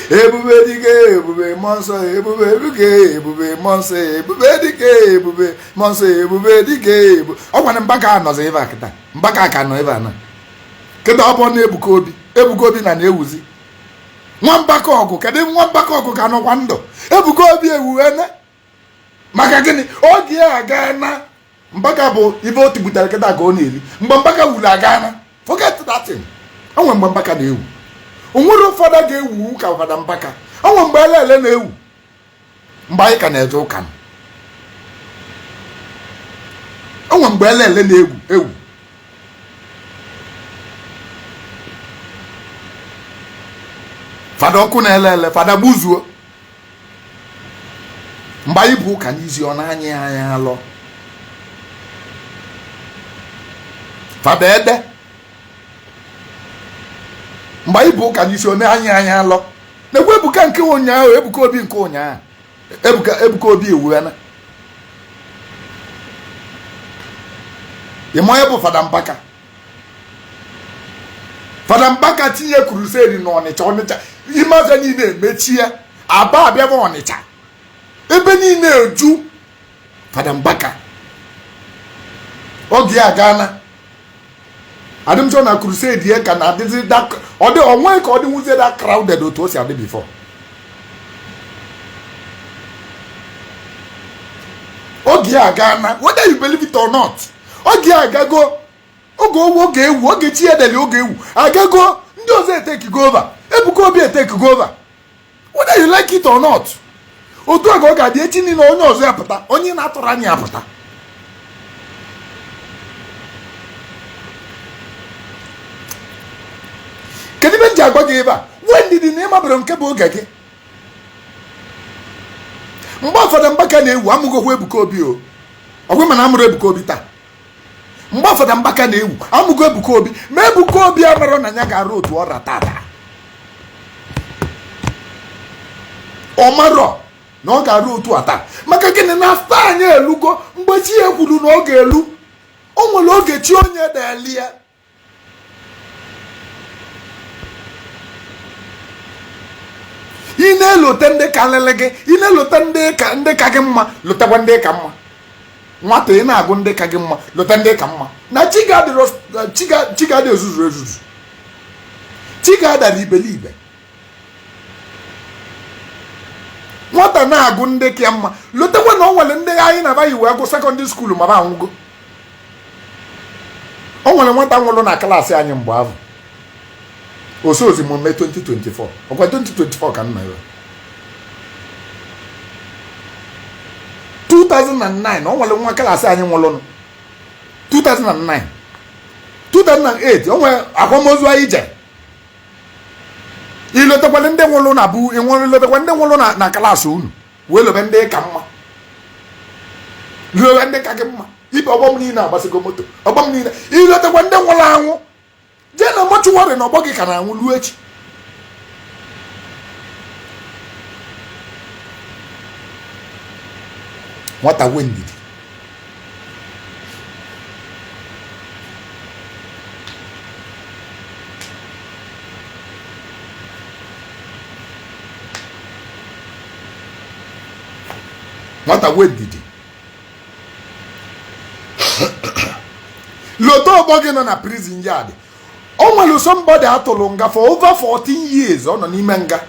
Ebube dike ebube mmụọ nsọ ebube dike ebube mmụọ nsọ ebube dike ebube mmụọ nsọ ebube dike ebu. Ọ gwara Mbaka anọzi ebe a kịta. Mbaka ka nọ ebe a na kịta. Ọ bụ na Ebuka Obi, Ebuka Obi na na-ewuzi nwa Mbaka ọgụ. Kedu nwa Mbaka ọgụ ka nọkwa ndụ? Ebuka Obi ewuwene. Maka gịnị? Oge ya aga na Mbaka bụ ibe o tigbutere kịta ka ọ na-eri. Mgbe Mbaka wuru aga na forget that thing. Onwe mgbe Mbaka na-ewu, onwere ụfọdụ ga-ewu ka fada Mbaka. Onwe mgbe elele na-ewu mgbe anyị ka na-eje ụka. Onwe mgbe elele na-egwu ewu. Fada ọkụ na-ele ele, fada gbuzuo. Mgbe anyị bụ ụka n'izi, ọ na-anya anya alọ fada ede. Mgbe anyị bụ ụka n'isi, ọ na-anya anya alọ na-ekwu Ebuka nke ụnyaahụ, Ebuka Obi nke ụnyaahụ. Ebuka, Ebuka Obi ewuena. Ịma onye bụ fada Mbaka? Fada Mbaka tinye crusade na Ọnịcha. Ọnịcha ime ọzọ niile emechie, Aba abịaba Ọnịcha, ebe niile eju. Fada Mbaka oge ya agaana. Adịmchọ na crusade ya ka na-adịzi ọ dị onwe ka ọ dị nwuzie that crowded otu o si adị before. Oge ya agaana, whether you believe it or not. Oge ya agago. Oge owu, oge ewu, oge chi edeli, oge ewu agago. Ndị ọzọ etekigo over. Ebuka Obi etekigo over, whether you like it or not. Otu a ka ọ ga-adị echi niile. Onye ọzọ ya pụta, onye na-atụrụ anya ya pụta. Kedu ebe m ji agwa gị ebe a? Nwee ndidi na ịmabere nke bụ oge gị. Mgbe ụfọdụ Mbaka na-ewu, amụgokwa Ebuka Obi o. Ọgwụ mana amụrụ Ebuka Obi taa. Mgbe ụfọdụ Mbaka na-ewu, amụgo Ebuka Obi. Ma Ebuka Obi amarọ na ya ga-arụ otu ọra tata. Ọ marọ na ọ ga-arụ otu a taa. Maka gịnị? Na star anyị elugo mgbe chi ya kwuru na ọ ga-elu. O nwere oge chi onye deli ya. Ị na-elote ndị karịrị gị, ị na-elote ndị ka gị mma, lotekwa ndị ka mma. Nwata, ị na-agụ ndị ka gị mma, lote ndị ka mma. Na chi ga-adị ezuzu ezuzu, chi ga-adara ibelibe. Nwata na-agụ ndị ka mma, lotekwa na o nwere ndị anyị na-abaghị wee gụ secondary school ma ba anwụgo. O nwere nwata nwụrụ na klaasị anyị mgbe ahụ osozi m mee 2024. Ọkwa 2024 ka m nọ ebe 2009. O nwere nwa klaasị anyị nwụrụnụ 2009, 2008. O nwere akwamozu anyị jere. Ilotekwala ndị nwụrụ na bụ nwụrụ, ilotekwa ndị nwụrụ na klaasị unu, wee lobe ndị ka mma, lobe ndị ka gị mma. Ibe ọgbọ m niile agbasigo moto, ọgbọ m niile. Ilotekwa ndị nwụrụ anwụ, jee na mortuary na ọgbọ gị ka na-anwụ luo echi. Nwata, nwe ndidi. Nwata, nwe ndidi. Lote ọgbọ gị nọ na prison yard. O nwere somebody atụrụ nga for over 14 years. Ọ nọ n'ime nga.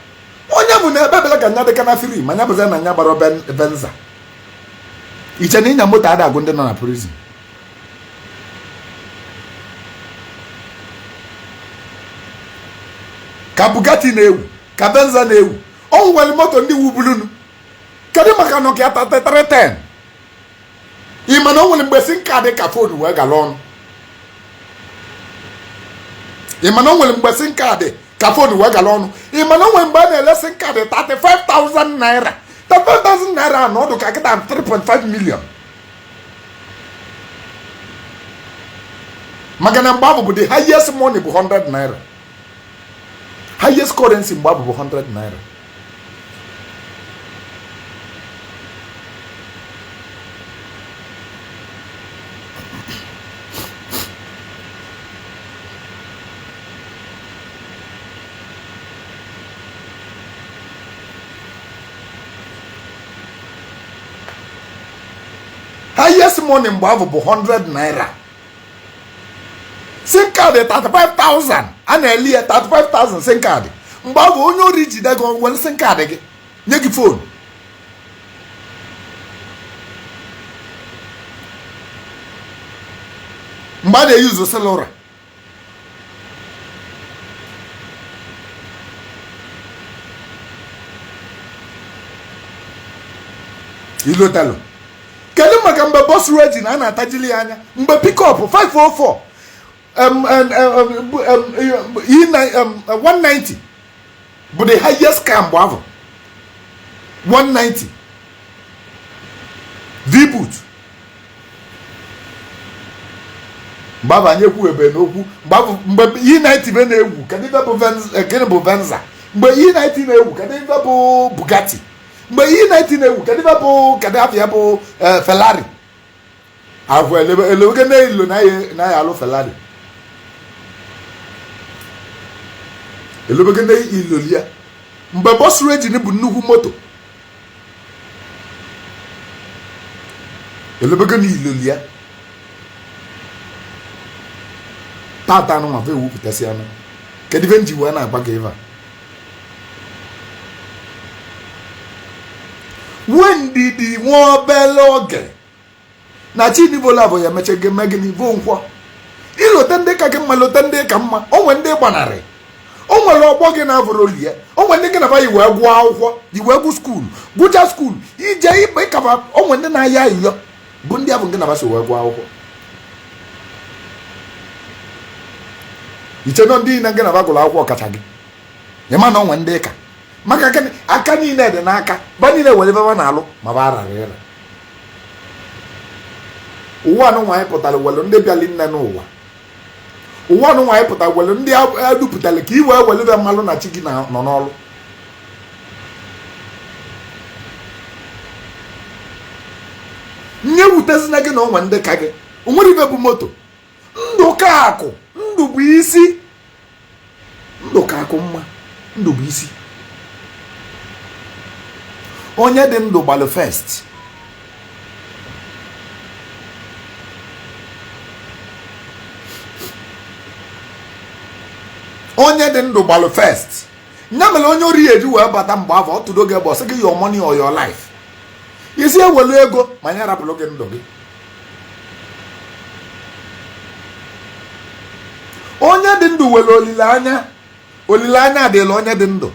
Onye bụ na ebe bela ka nya dịka na free ma nya bụzi na nya gbara Venza. Iche na ịnya moto ada agụ ndị nọ na prison? Ka Bugatti na-ewu, ka Venza na-ewu, o nwere moto ndị wubulunu. Kedu maka Nokia 3310? Ị ma na o nwere mgbe SIM card ka phone wee gala ọnụ? Ị ma na o nwere mgbe SIM card ka phone wee gala ọnụ? Ị ma na o nwere mgbe a na-ele SIM card 35,000 naira? 35,000 naira na ọdụ ka kịta 3.5 million. Maka na mgbe ahụ bụ the highest money bụ 100 naira. Highest currency mgbe ahụ bụ 100 naira. Highest money mgbe ahụ bụ 100 naira. Sim card 35,000, a na-eli ya 35,000 sim card mgbe ahụ. Onye ori jide gị, were sim card gị, nye gị phone. Mgbe a na-eyuzu cellular, ilotelu. Kedu maka mgbe bus regi na a na-atajili ya anya, mgbe pickup 504, 190 bụ the highest car mgbe ahụ, 190 V-boot? Mgbe ahụ anyị ekwughebe n'okwu. Mgbe E90 be na-egwu, kedu ife bụ gịnị bụ Venza? Mgbe E90 na-egwu, kedu ife bụ Bugatti? Mgbe E90 na-egwu, kedu ife bụ, kedu afịa bụ Ferrari? Ahụ elewege na-ilo na ya alụ Ferrari, elewege na iloli ya. Mgbe bus regi bụ nnukwu moto, elebego na iloli ya. Tata anụ nwa ewupụtasị anụ. Kedu ife nji wee na-agba gị ife a? Nwee ndidi, nwa obele oge na chinibola bụ ya emeche gị mee gịnị bụ nkwọ. Ilote ndị ka gị mma, lote ndị ka mma. O nwere ndị gbanarị, o nwere ọgbọ gị na-abụrụ oli ya, o nwere ndị gị na ba yi wee gụọ akwụkwọ, yi wee gụ school, gụcha school, ije ịkpa ịkaba. O nwere ndị na-aya ayịyọ bụ ndị abụ gị na ba so wee gụọ akwụkwọ. Iche nọ ndị niile gị na ba gụrụ akwụkwọ kacha gị ịma na o nwere ndị ka maka gịnị? Aka niile dị n'aka ba niile were ebe ba na-alụ ma ba arara ịra. Ụwa anụ nwaanyị pụtara welu ndị bịali nne n'ụwa. Ụwa anụ nwaanyị pụtara welu ndị edupụtara ka i wee welube mmalụ na chi gị nọ n'ọlụ. Nye wutezina gị na onwe ndị ka gị. Onwere ibe bụ moto. Ndụ ka akụ, ndụ bụ isi. Ndụ ka akụ mma, ndụ bụ isi. Onye dị ndụ gbalụ first. Onye dị ndụ gbalụ first. Ya mere onye ori eji wee bata mgbe afọ ọ tụdo gị egbe, sị gị, "Your money or your life." Isi ewelu ego ma nye rapụrụ gị ndụ gị. Onye dị ndụ were olileanya. Olileanya adịla onye dị ndụ.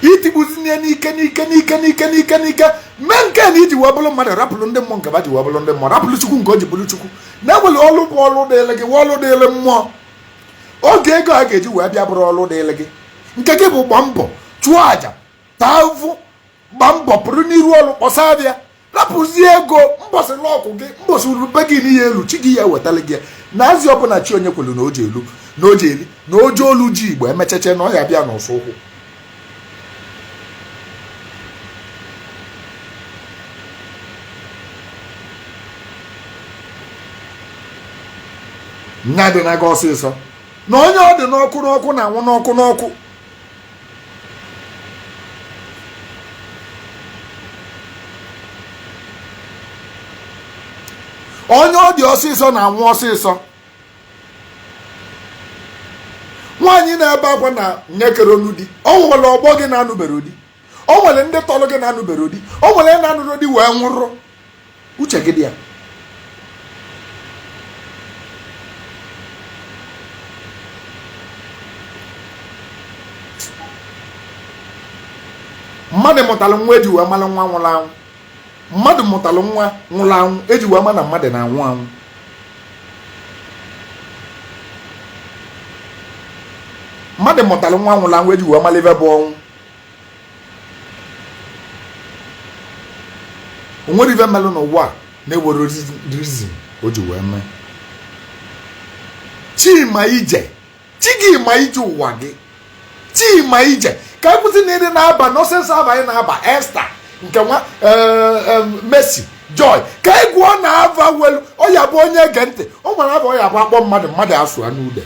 Itigbuzinye n'ike n'ike n'ike n'ike n'ike n'ike mee nke na iji wee bụrụ mmadụ, rapụrụ ndị mmụọ nke ba ji wee bụrụ ndị mmụọ, rapụrụ Chukwu nke o ji bụrụ Chukwu. Na-ewere ọlụ bụ ọlụ dịịrị gị, ọlụ dịịrị mmụọ. Oge ego a ga-eji wee bịa bụrụ ọlụ dịịrị gị. Nke gị bụ gba mbọ, chụọ àjà, taa ụfụ, gba mbọ, pụrụ n'iru ọlụ, kpọsa abịa, rapụzie ego. Mbọsị lọkụ gị, mbọsị rube gị n'ihe elu, chi gị ya ewetala gị na azị ọbụla chi onye kwelu na o ji elu na o ji eli na oje olu ji igbo emecheche na ọ ya bịa n'ụsọ ụkwụ. Nya dị na gị ọsịsọ na onye ọ dị n'ọkụ n'ọkụ na-anwụ n'ọkụ n'ọkụ. Onye ọ dị ọsịsọ na-anwụ ọsịsọ. Nwaanyị na-ebe akwa na nyekere onu di, o nwere ọgbọ gị na-anụbere di, o nwere ndị tọrọ gị na-anụbere di, o nwere na-anụrụ di wee nwụrụ. Uche gị dị ya. Mmadụ mụtara nwa eji wee mara nwa nwụrụ anwụ. Mmadụ mụtara nwa nwụrụ anwụ eji wee ma na mmadụ na-anwụ anwụ. Mmadụ mụtara nwa nwụrụ anwụ eji wee mara ife bụ ọnwụ. O nwere ife melụ n'ụwa a na-ewere reason o ji wee mee. Chima ije, chi gị ma ije ụwa gị. Chima ije ka anyị kwụsị na ịdị na-aba nonsense aba anyị na-aba Esther nke nwa Mercy Joy. Ka anyị gụọ na ava welu ọ ya bụ onye ege ntị. O nwere ava ọ ya bụ akpọ mmadụ, mmadụ asụ anụ ude.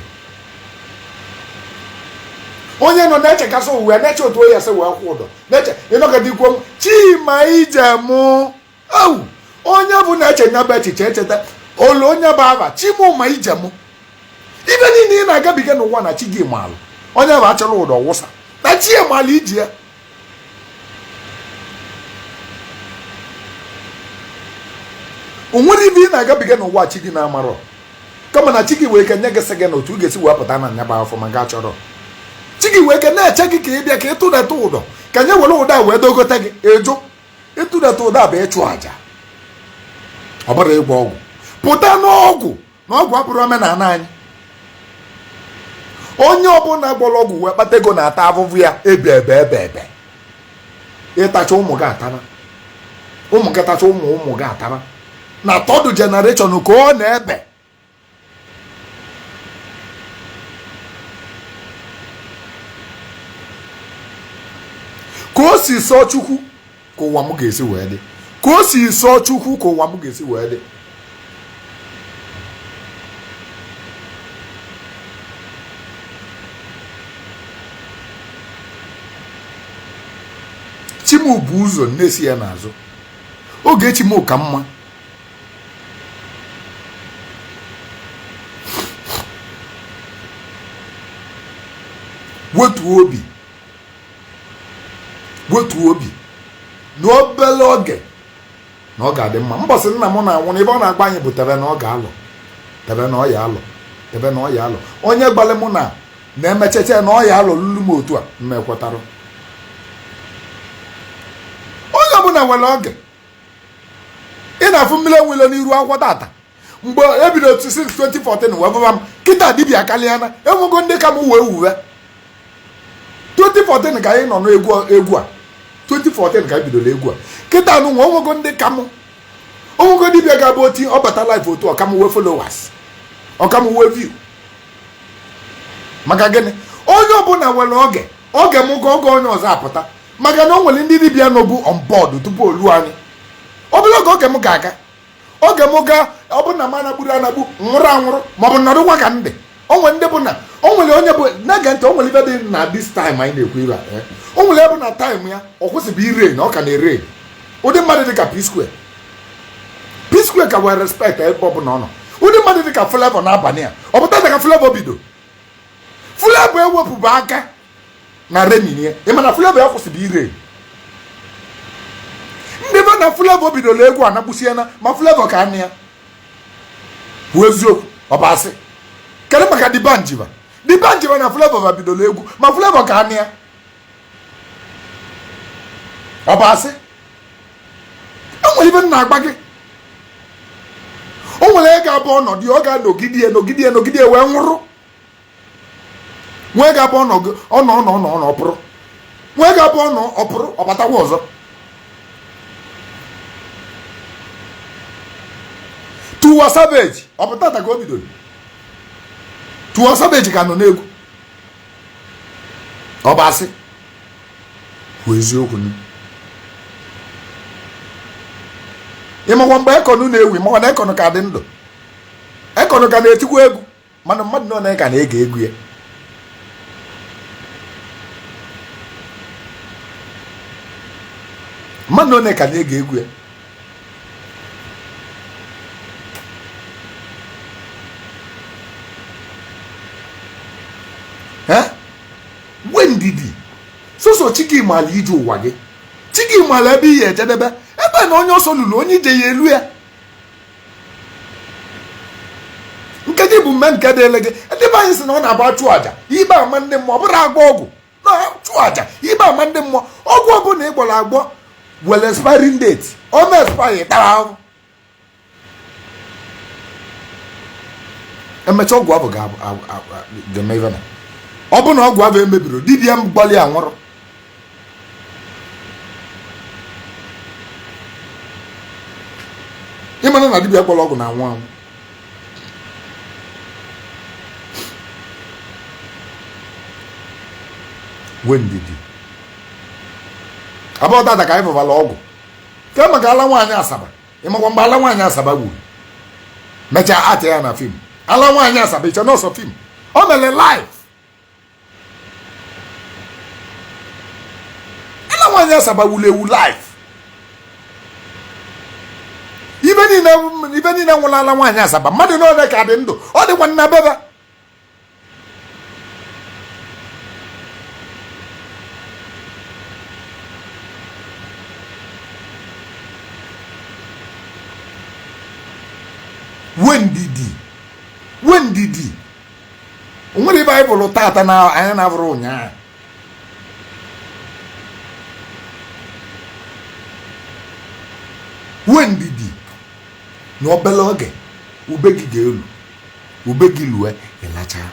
Onye nọ na-echekasị ụwa na-eche otu onye esi wee kwụ ụdọ na-eche ịnọgide ikwu m chima ije mụ ewu onye bụ na-eche nya bụ echiche echeta olu onye bụ aba chimụma ije mụ ibe niile ị na-agabiga n'ụwa na chi gị maalụ onye bụ achọrọ ụdọ wụsa na chi ya maalụ iji ya. O nwere ibe ị na-agabiga n'ụwa chi gị na-amarọ, kama na chi gị wee ke nye gị sị gị na otu ị ga-esi wee pụta na nyaba afọ ma ga chọrọ chi gị wee ke na-eche gị ka ị bịa ka ị tụdata ụdọ ka nye were ụdọ a wee dogote gị eju. Ịtụdata ụdọ a bụ ịchụ àjà, ọ bụrụ ịgwọ ọgwụ. Pụta n'ọgwụ na ọgwụ abụrụ omenala anyị. Onye ọbụla gwọrọ ọgwụ wee kpata ego na-ata avụvụ ya ebe ebe ebe ebe. Ịtacha ụmụ gị atara, ụmụ gị tacha ụmụ ụmụ gị atara, na third generation ka ọ na-ebe. Ka o si sọọ Chukwu ka ụwa m ga-esi wee dị, ka o si sọọ Chukwu ka ụwa m ga-esi wee dị. Chi m bụ ụzọ na-esi ya n'azụ, oge chi m ka mma. Wetuo obi, wetuo obi n'obere oge na ọ ga-adị mma. Mbọsị nna m na-anwụ na ebe ọ na-agba anyị bụ tebe na ọ ga-alọ, tebe na ọ ya alọ, tebe na ọ ya alọ. Onye gbalị mụ na na-emecheche na ọ ya alọ lulu m otu a mmekwetarụ. Onye ọbụla nwere oge. Ị na-afụ mmiri enwele n'iru akwụkwọ tata mgbe ebido since 2014 wee bụba m kịta dibịa kalịana enwego ndị ka m wee wuwe. 2014 ka anyị nọ n'egwu egwu a, 2014 ka anyị bidoro egwu a. Kịta nụ nwa onwego ndị ka m, onwego dibịa ga-abụ oti ọbata live otu ọka m wee followers, ọka m wee view. Maka gịnị? Onye ọbụla nwere oge, oge m ga oge onye ọzọ apụta. Maka na o nwere ndị dibịa nọbu on board tupu olu anyị. Obere oge oge m ga-aga, oge m gaa, ọ bụ na m anagburu anagbu, nwụrụ anwụrụ, maọbụ nọrụkwa ka ndị o nwere ndị bụ na o nwere onye bụ na-ege ntị. O nwere ibe dị na this time anyị na-ekwu ibe a, o nwere ebe na time ya ọ kwụsịbụ ire na ọ ka na-ere. Ụdị mmadụ dị ka P Square, P Square ka wee respect ebe ọ bụla ọ nọ. Ụdị mmadụ dị ka Flavour n'abalị a, ọ pụta ka Flavour bido, Flavour ewepụbụ aka na reminie. Ị ma na Flavour ya kwụsịbụ ire. Ndị be na Flavour bidoro egwu anagbusiena ma Flavour ka anị ya kwuo eziokwu, ọ bụ asị. Kedu maka Dibanjiba? Dibanjiba na Flavour ba bidoro egwu ma Flavour ka anị ya, ọ bụ asị. Enwere ibe m na-agba gị, o nwere ego abụọ ọnọdụ ọ ga-anọgide nọgide nọgide wee nwụrụ. Nwee ga-abụ ọnọ ọnọ ọnọ ọnọ ọnọ ọpụrụ, nwee ga-abụ ọnọ ọpụrụ ọbatakwa ọzọ. Tiwa Savage ọ bụ tata ka o bidoro? Tiwa Savage ka nọ n'egwu, ọ bụ asị. Kwuo eziokwu. Ịmakwa mgbe Akon na-ewu, ịmakwa na Akon ka dị ndụ, Akon ka na-etikwa egwu, mana mmadụ nọ na ka na-ege egwu ya. Mmadụ nọ ka na-ege egwu ya. Nwe ndidi, soso chi gị maala ije ụwa gị, chi gị maala ebe ị ya ejedebe, ebe na onye ọsọ lụrụ onye ije ya elu ya. Nke gị bụ mme nke dịele gị. Ndị be anyị sị na ọ na-abụ achụ àjà ikpe ama ndị mmụọ, ọ bụrụ agwọ ọgwụ na chụ àjà ikpe ama ndị mmụọ. Ọgwụ ọbụla ị gwọrọ agwọ were expiring date, ọ ma expire, tara ahụ. Emechaa ọgwụ ahụ ga-eme ife na ọ bụ na ọgwụ ahụ emebiri, dibịa m gbalị anwụrụ. Ịmara na dibịa gwọrọ ọgwụ na-anwụ anwụ. Nwe ndidi. Abụọ tata ka anyị fụbala ọgwụ ke maka ala nwaanyị Asaba. Ịmakwa mgbe ala nwaanyị Asaba gburu mechaa atị ya na film ala nwaanyị Asaba, iche nọọsọ film o mere live. Nwaanyị Asaba wuru ewu life. Ibe niile, ibe niile nwụlala nwaanyị Asaba, mmadụ n'ole ka dị ndụ? Ọ dịkwa nna bebe. Wendidi, wendidi, o nwere ibe anyị bụrụ tata na anyị na-abụrụ ụnyaahụ. Wendidi na obele oge ube gị ga-elu, ube gị lue, ịlacha.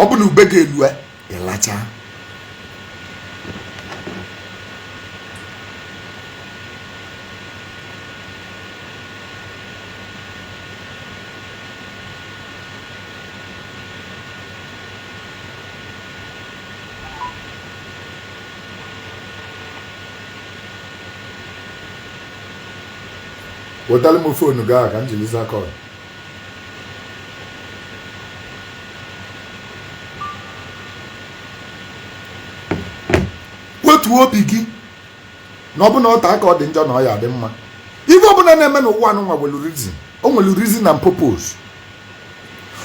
Ọ bụ na ube gị elue, ịlacha. Wetara m phone gị ahụ ka m jiri zaa call. Wetuo obi gị na ọ bụ na ọ taa ka ọ dị njọ na ọ ya dị mma. Ife ọbụla na-eme n'ụwa anụnwa nwere reason, o nwere reason and purpose.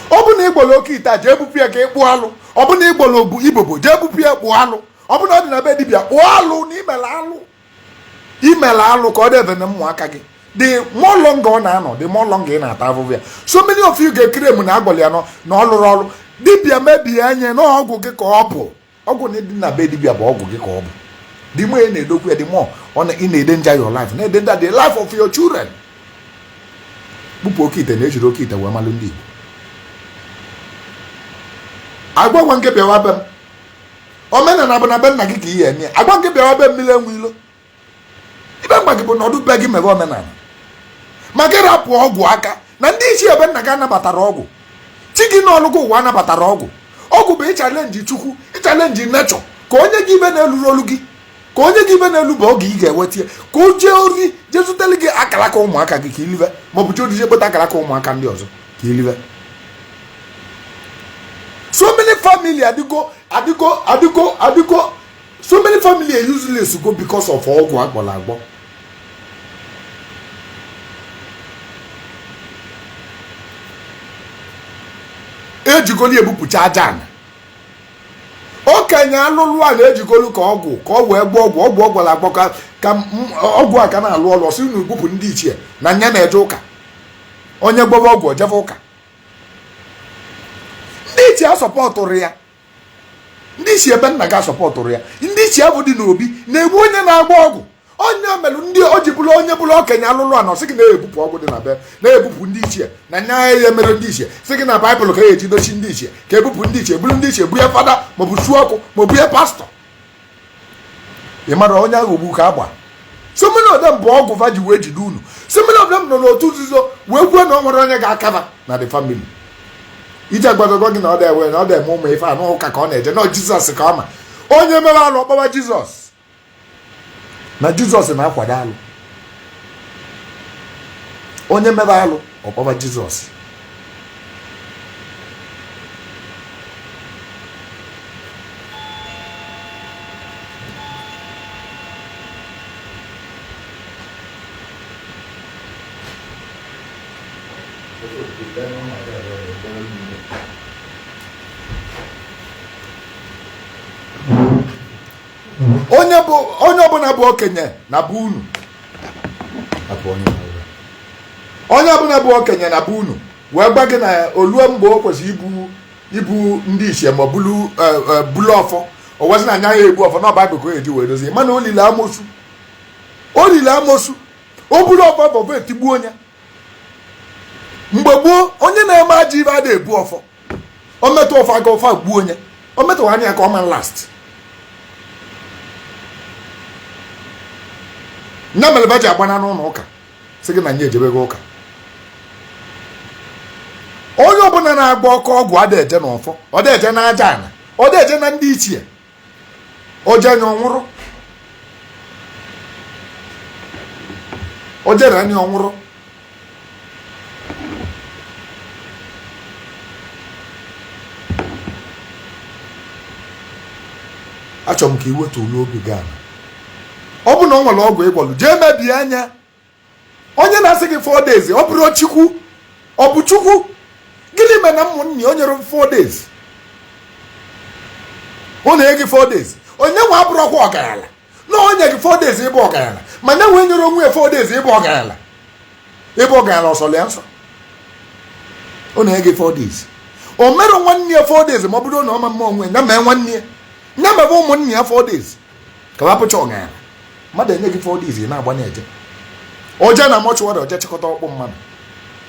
Ọ bụ na ịgbọrọ oke ite a, jee bupụ ya ka ị kpụọ alụ. Ọ bụ na ịgbọrọ obu ibobo, jee bupụ ya kpụọ alụ. Ọ bụ na ọ dị na be dibịa, kpụọ alụ na imere alụ, imere alụ ka ọ debe na ụmụaka gị. The more longer ọ na-anọ, the more longer ị na-ata ahụhụ ya. So many of you ga-ekiri m na agbọrọ ya nọ na ọ lụrụ ọrụ dibịa mebie anya na ọgwụ gị ka ọ bụ. Ọgwụ na dị na be dibịa bụ ọgwụ gị ka ọ bụ. The more ị na-edokwu ya, the more ọ na ị na-endanger your life, na-endanger the life of your children. Kpụpụ oke ite na ejiri oke ite wee malụ ndị Igbo. Agwa nke bịawa be m, omenala bụ na be nna gị ka ihe eme. Agwa nke bịawa be mmiri enwe ilo. Ibe mgba gị bụ nọdụ be gị mebe omenala, ma gị rapụ ọgwụ aka na ndị ichie ebe nna gị anabatara ọgwụ. Chi gị n'ọlụgụ ụwa anabatara ọgwụ. Ọgwụ bụ ịchallenge Chukwu, ịchallenge nature, ka onye gị ibe na-eluru olu gị, ka onye gị ibe na-elu bụ oge ị ga-eweta ya, ka o jee ori jee zụtara gị akalaka ụmụaka gị ka ilive, maọbụ jee orije kpota akalaka ụmụaka ndị ọzọ ka ilive. So many family adịgo, adịgo, adịgo, adịgo. So many family useless go because of ọgwụ agbọrọ agbọ. Ejigolu ebupụcha aja ana. Okenye alụlụ a na-ejigolu ka ọgwụ ka ọ wee gbọọ ọgwụ, ọgwụ ọ gwara agbọ ka ọgwụ a ka na-alụ ọlụ. Ọsị unu bupụ ndị ichie na nya na-eje ụka. Onye gbọba ọgwụ ojebe ụka. Ndị ichie asupportụrụ ya, ndị ichie ebe nna gị asupportụrụ ya. Ndị ichie bụ dị n'obi na-egbu onye na-agba ọgwụ. Onye melụ ndị o ji bụrụ onye bụrụ okenye alụlụ a na ọsị gị na-ebupụ ọgwụ dị na be, na-ebupụ ndị ichie na nya ya mere ndị ichie sị gị na baịbụl ka e eji dochi ndị ichie, ka ebupụ ndị ichie, bụrụ ndị ichie bunye fada maọbụ suo ọkụ maọbụ bunye pastọ. Ị mara onye aghọgbu ka agba. So many of them bụ ọgwụ va ji wee jide unu. So many of them nọ n'otu nzuzo wee kwuo na ọ nwere onye ga-akaba na the family. Ije agbagogo gị na ọ na-ewe na ọ na-eme ụmụ ife anụ ụka ka ọ na-eje na Jizọs ka ọ ma. Onye mere alụ ọkpọba Jizọs, na Jizọs na-akwado alụ. Onye mere alụ ọkpọba Jizọs. Onye bụ onye ọbụla bụ okenye na bụ unu, onye ọbụla bụ okenye na bụ unu wee gwa gị na olue mgbe o kwesịrị ibu ibu ndị ichie ma bulu bulu ọfọ, o wezi na anya ya egbu ọfọ na baịbụl ka o eji wee dozie. Mana olile amosu, olile amosu, o buru ọfọ ọfọ etigbuo onye. Mgbe gboo, onye na-eme ajọ ibe ada ebu ọfọ. O metụ ọfọ aka, ọfọ gbuo onye. O metụ anya ka ọ ma last. Nya mere ba ji agbana n'ụlọ ụka sị gị na nye ejebego ụka. Onye ọbụla na-agba ọkụ ọgwụ ada eje n'ọfọ, ọ da eje n'aja ana, ọ da eje na ndị ichie. O jee anya ọnwụrụ, o jere anya ọnwụrụ. Achọrọ m ka i wetuo obi gị ala. Ọ bụ na ọ nwere ọgwụ ị gwọlụ, jee mebie nya. Onye na-asị gị 4 days, ọ bụrụ Chukwu, ọ bụ Chukwu. Gịnị mere na ụmụnne o nyere 4 days? Ọ na-enye gị 4 days. Onye nwe abụrọkwa ọgaranya na o nye gị 4 days ịbụ ọgaranya, ma na nwe nyere onwe ya 4 days ịbụ ọgaranya. Ịbụ ọgaranya ọsọlị ya nsọ. Ọ na-enye gị 4 days. O mere nwanne ya 4 days, ma ọ bụrụ na ọ ma mma onwe ya mee nwanne ya, ya mebe ụmụnne ya 4 days ka ha pụcha ọgaranya. Mmadụ enye gị 4 days, ị na-agba na-eje oje na mortuary, oje chịkọta ọkpụ mmadụ,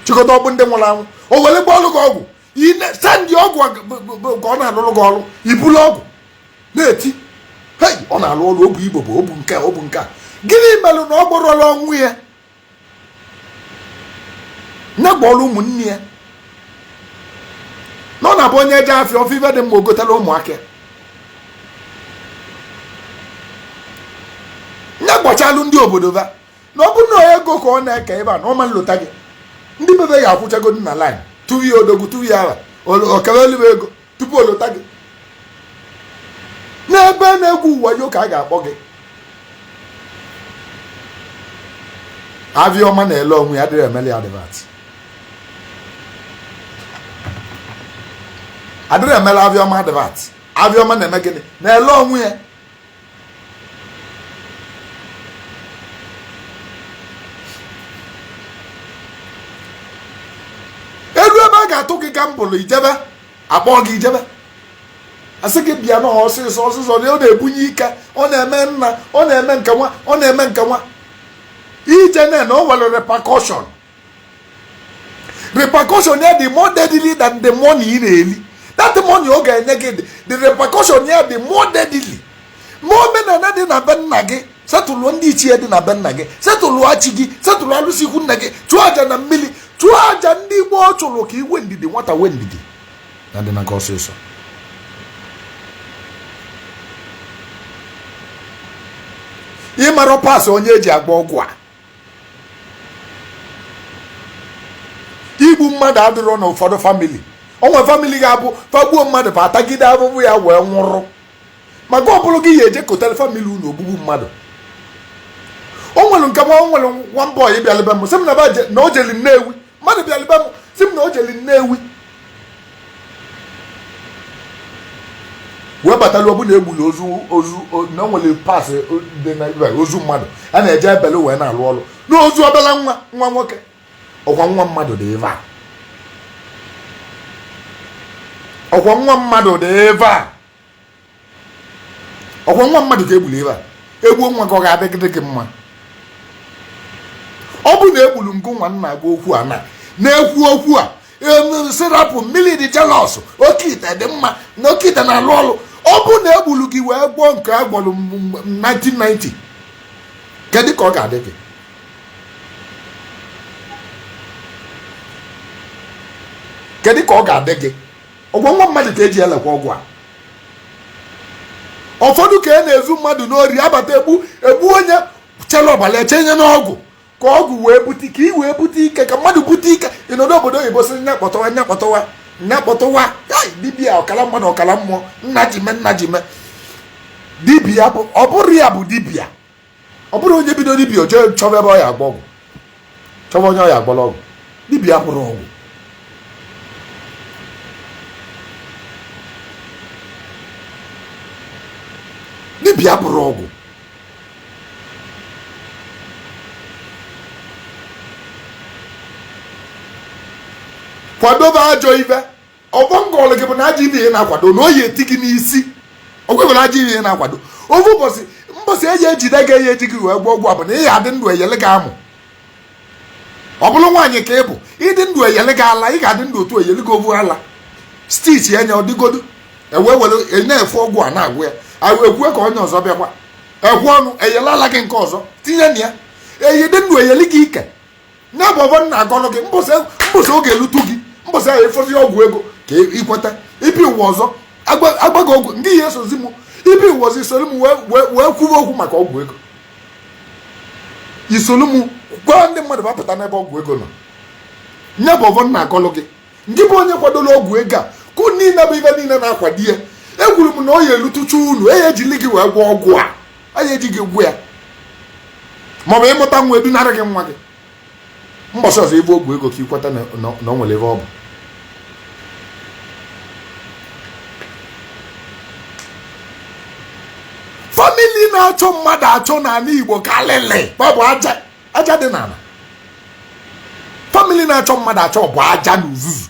chịkọta ọkpụ ndị nwụrụ anwụ, o were gbọọlụ gị ọgwụ, send ọgwụ ka ọ na-alụrụ gị ọrụ, ibulu ọgwụ na-eti hei, ọ na-alụ ọrụ, obu igbo bụ obu nke obu nke a. Gịnị mere na ọ gbọrọla ọnwụ ya nye gbọọlụ ụmụnne ya? Na ọ na-abụ onye eje afịa ofe ife dị mma, o gotela ụmụaka ya, nye gbọchalụ ndị obodo va. Na ọ bụrụ na ego ka ọ na-eke ebe a, na ọ ma nlota gị, ndị bebe ya akwụchagodu na line tupu ya odogwu, tupu ya ara okewelu ego tupu o lota gị. N'ebe na-egwu wayo ka a ga-akpọ gị. Avịa ọma na-ele onwe ya adịrị emeli advert, adịrị emeli avịa ọma advert. Avịa ọma na-eme gịnị? Na-ele onwe ya. Elu ebe a ga-atụ gị gamble, ijebe akpọ gị, ijebe asị gị bịa na ọsịsọ ọsịsọ, na ọ na-ebunye ike, ọ na-eme nna, ọ na-eme nke nwa, ọ na-eme nke nwa. Ije na na o nwere repercussion. Repercussion ya dị more deadly than the money ị na-eli. That money ọ ga-enye gị, the repercussion ya dị more deadly. Ma omenala dị na be nna gị, setụlụ ndị ichie dị na be nna gị, setụlụ achị gị, setụlụ alụsị ikwu nna gị, chụọ aja na mmiri, chụọ aja ndị gboo chụrụ, ka iwe ndidi nwata wee ndidi na dị n'aka ọsịsọ. Ịmara pasị onye eji agba ọgwụ a, igbu mmadụ adịrọ na ụfọdụ family. Onwe family ga-abụ fagbuo mmadụ, fa atagide abụbụ ya wee nwụrụ. Maka ọ bụrụ gị ya eje kotere family unu ogbugbu mmadụ. O nwere nke nwa, o nwere nwa boy bịalịbe m, sị m na o jeli Nnewi. Mmadụ bịalịbe m, sị m na o jeli Nnewi wee batala, ọ bụ na egburu ozu, ozu na o nwere pasị dị na ibe ozu mmadụ a na-eje ebele wee na-alụ ọrụ na ozu obere nwa, nwa nwoke. Ọkwa nwa mmadụ dị ebe a, ọkwa nwa mmadụ dị ebe a, ọkwa nwa mmadụ ka egburu ebe a. Egbuo nwa ka ọ ga-adịgide gị mma? Ọ bụ na egburu ngụ nwa nna agwa okwu a na na-ekwu okwu a, sirapụ mmiri dị jealous, oke ite dị mma na oke ite na-alụ ọlụ. Ọ bụ na egburu gị wee gwọọ nke a gwọrọ 1990, kedu ka ọ ga-adị gị? Kedu ka ọ ga-adị gị? Ọgwọ nwa mmadụ ka eji elekwa ọgwụ a. Ụfọdụ ka a na-ezu mmadụ n'ori, abata egbu egbu onye chere ọbara echenye n'ọgwụ ka ọgwụ wee bute, ka ị wee bute ike, ka mmadụ bute ike. Ịnọdụ obodo oyibo sị nya kpọtụwa, nya kpọtụwa, nya kpọtụwa dibịa ọkara mmadụ, ọkara mmụọ, nna ji mee, nna ji mee dibịa bụ. Ọ bụrụ ya bụ dibịa, ọ bụrụ onye bido dibịa, o jee chọba ebe ọ ya agba ọgwụ, chọba onye ọ ya agbara ọgwụ. Dibịa bụrụ ọgwụ. Dibịa bụrụ ọgwụ. Kwadobe ajọ ife. Ọgbọ ngọlụ gị bụ na ajọ ife ị na-akwado na oyi eti gị n'isi. Ọgwụ na ajọ ife ị na-akwado, ofu ụbọchị, mbọsị eji ejide gị, eji eji gị wee gwọ ọgwụ a bụ na ị ga-adị ndụ eyele gị amụ. Ọ bụrụ nwaanyị ka ị bụ, ịdị ndụ eyele gị ala, ị ga-adị ndụ otu eyele gị ovu ala stitch enye ọdịgodo, ewee were na-efe ọgwụ a na-agwụ ya, ekwue ka onye ọzọ bịakwa ekwu ọnụ eyele ala gị nke ọzọ tinye na ya, eyi dị ndụ eyeli gị ike. Na bụ ọbọ nna agọlụ gị mbọsị oge elutu gị, mbọsị ahụ ịfọzi ọgwụ ego ka ikweta ibi ụwa ọzọ agbaghị ọgwụ ndị ya esozi m ibi ụwa ọzọ. Isolu m wee kwuwe okwu maka ọgwụ ego, isolu m gwa ndị mmadụ bapụta n'ebe ọgwụ ego nọ. Nye bụ ọbọ nna agọlụ gị. Ndị bụ onye kwadoro ọgwụ ego a kụ niile bụ ibe niile na-akwado ya. Ekwuru m na ọ ya elutucha unu, e ejili gị wee gwọ ọgwụ a, a ya eji gị gwụ ya, maọbụ ịmụta nwa edunara gị nwa gị. Mbọsị ọzọ ịbụ ọgwụ ego ka ikweta na o nwere ebe ọ bụ. Family na-achọ mmadụ achọ n'ala Igbo kalịlị ọ bụ aja, aja dị n'ala. Family na-achọ mmadụ achọ bụ aja na uzuzu.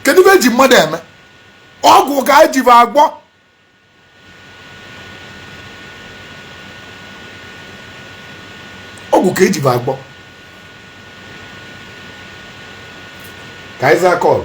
Kedu ebe eji mmadụ eme ọgwụ ka eji bụ agwọ? Ọgwụ ka eji bụ agwọ. Ka anyị zaa call.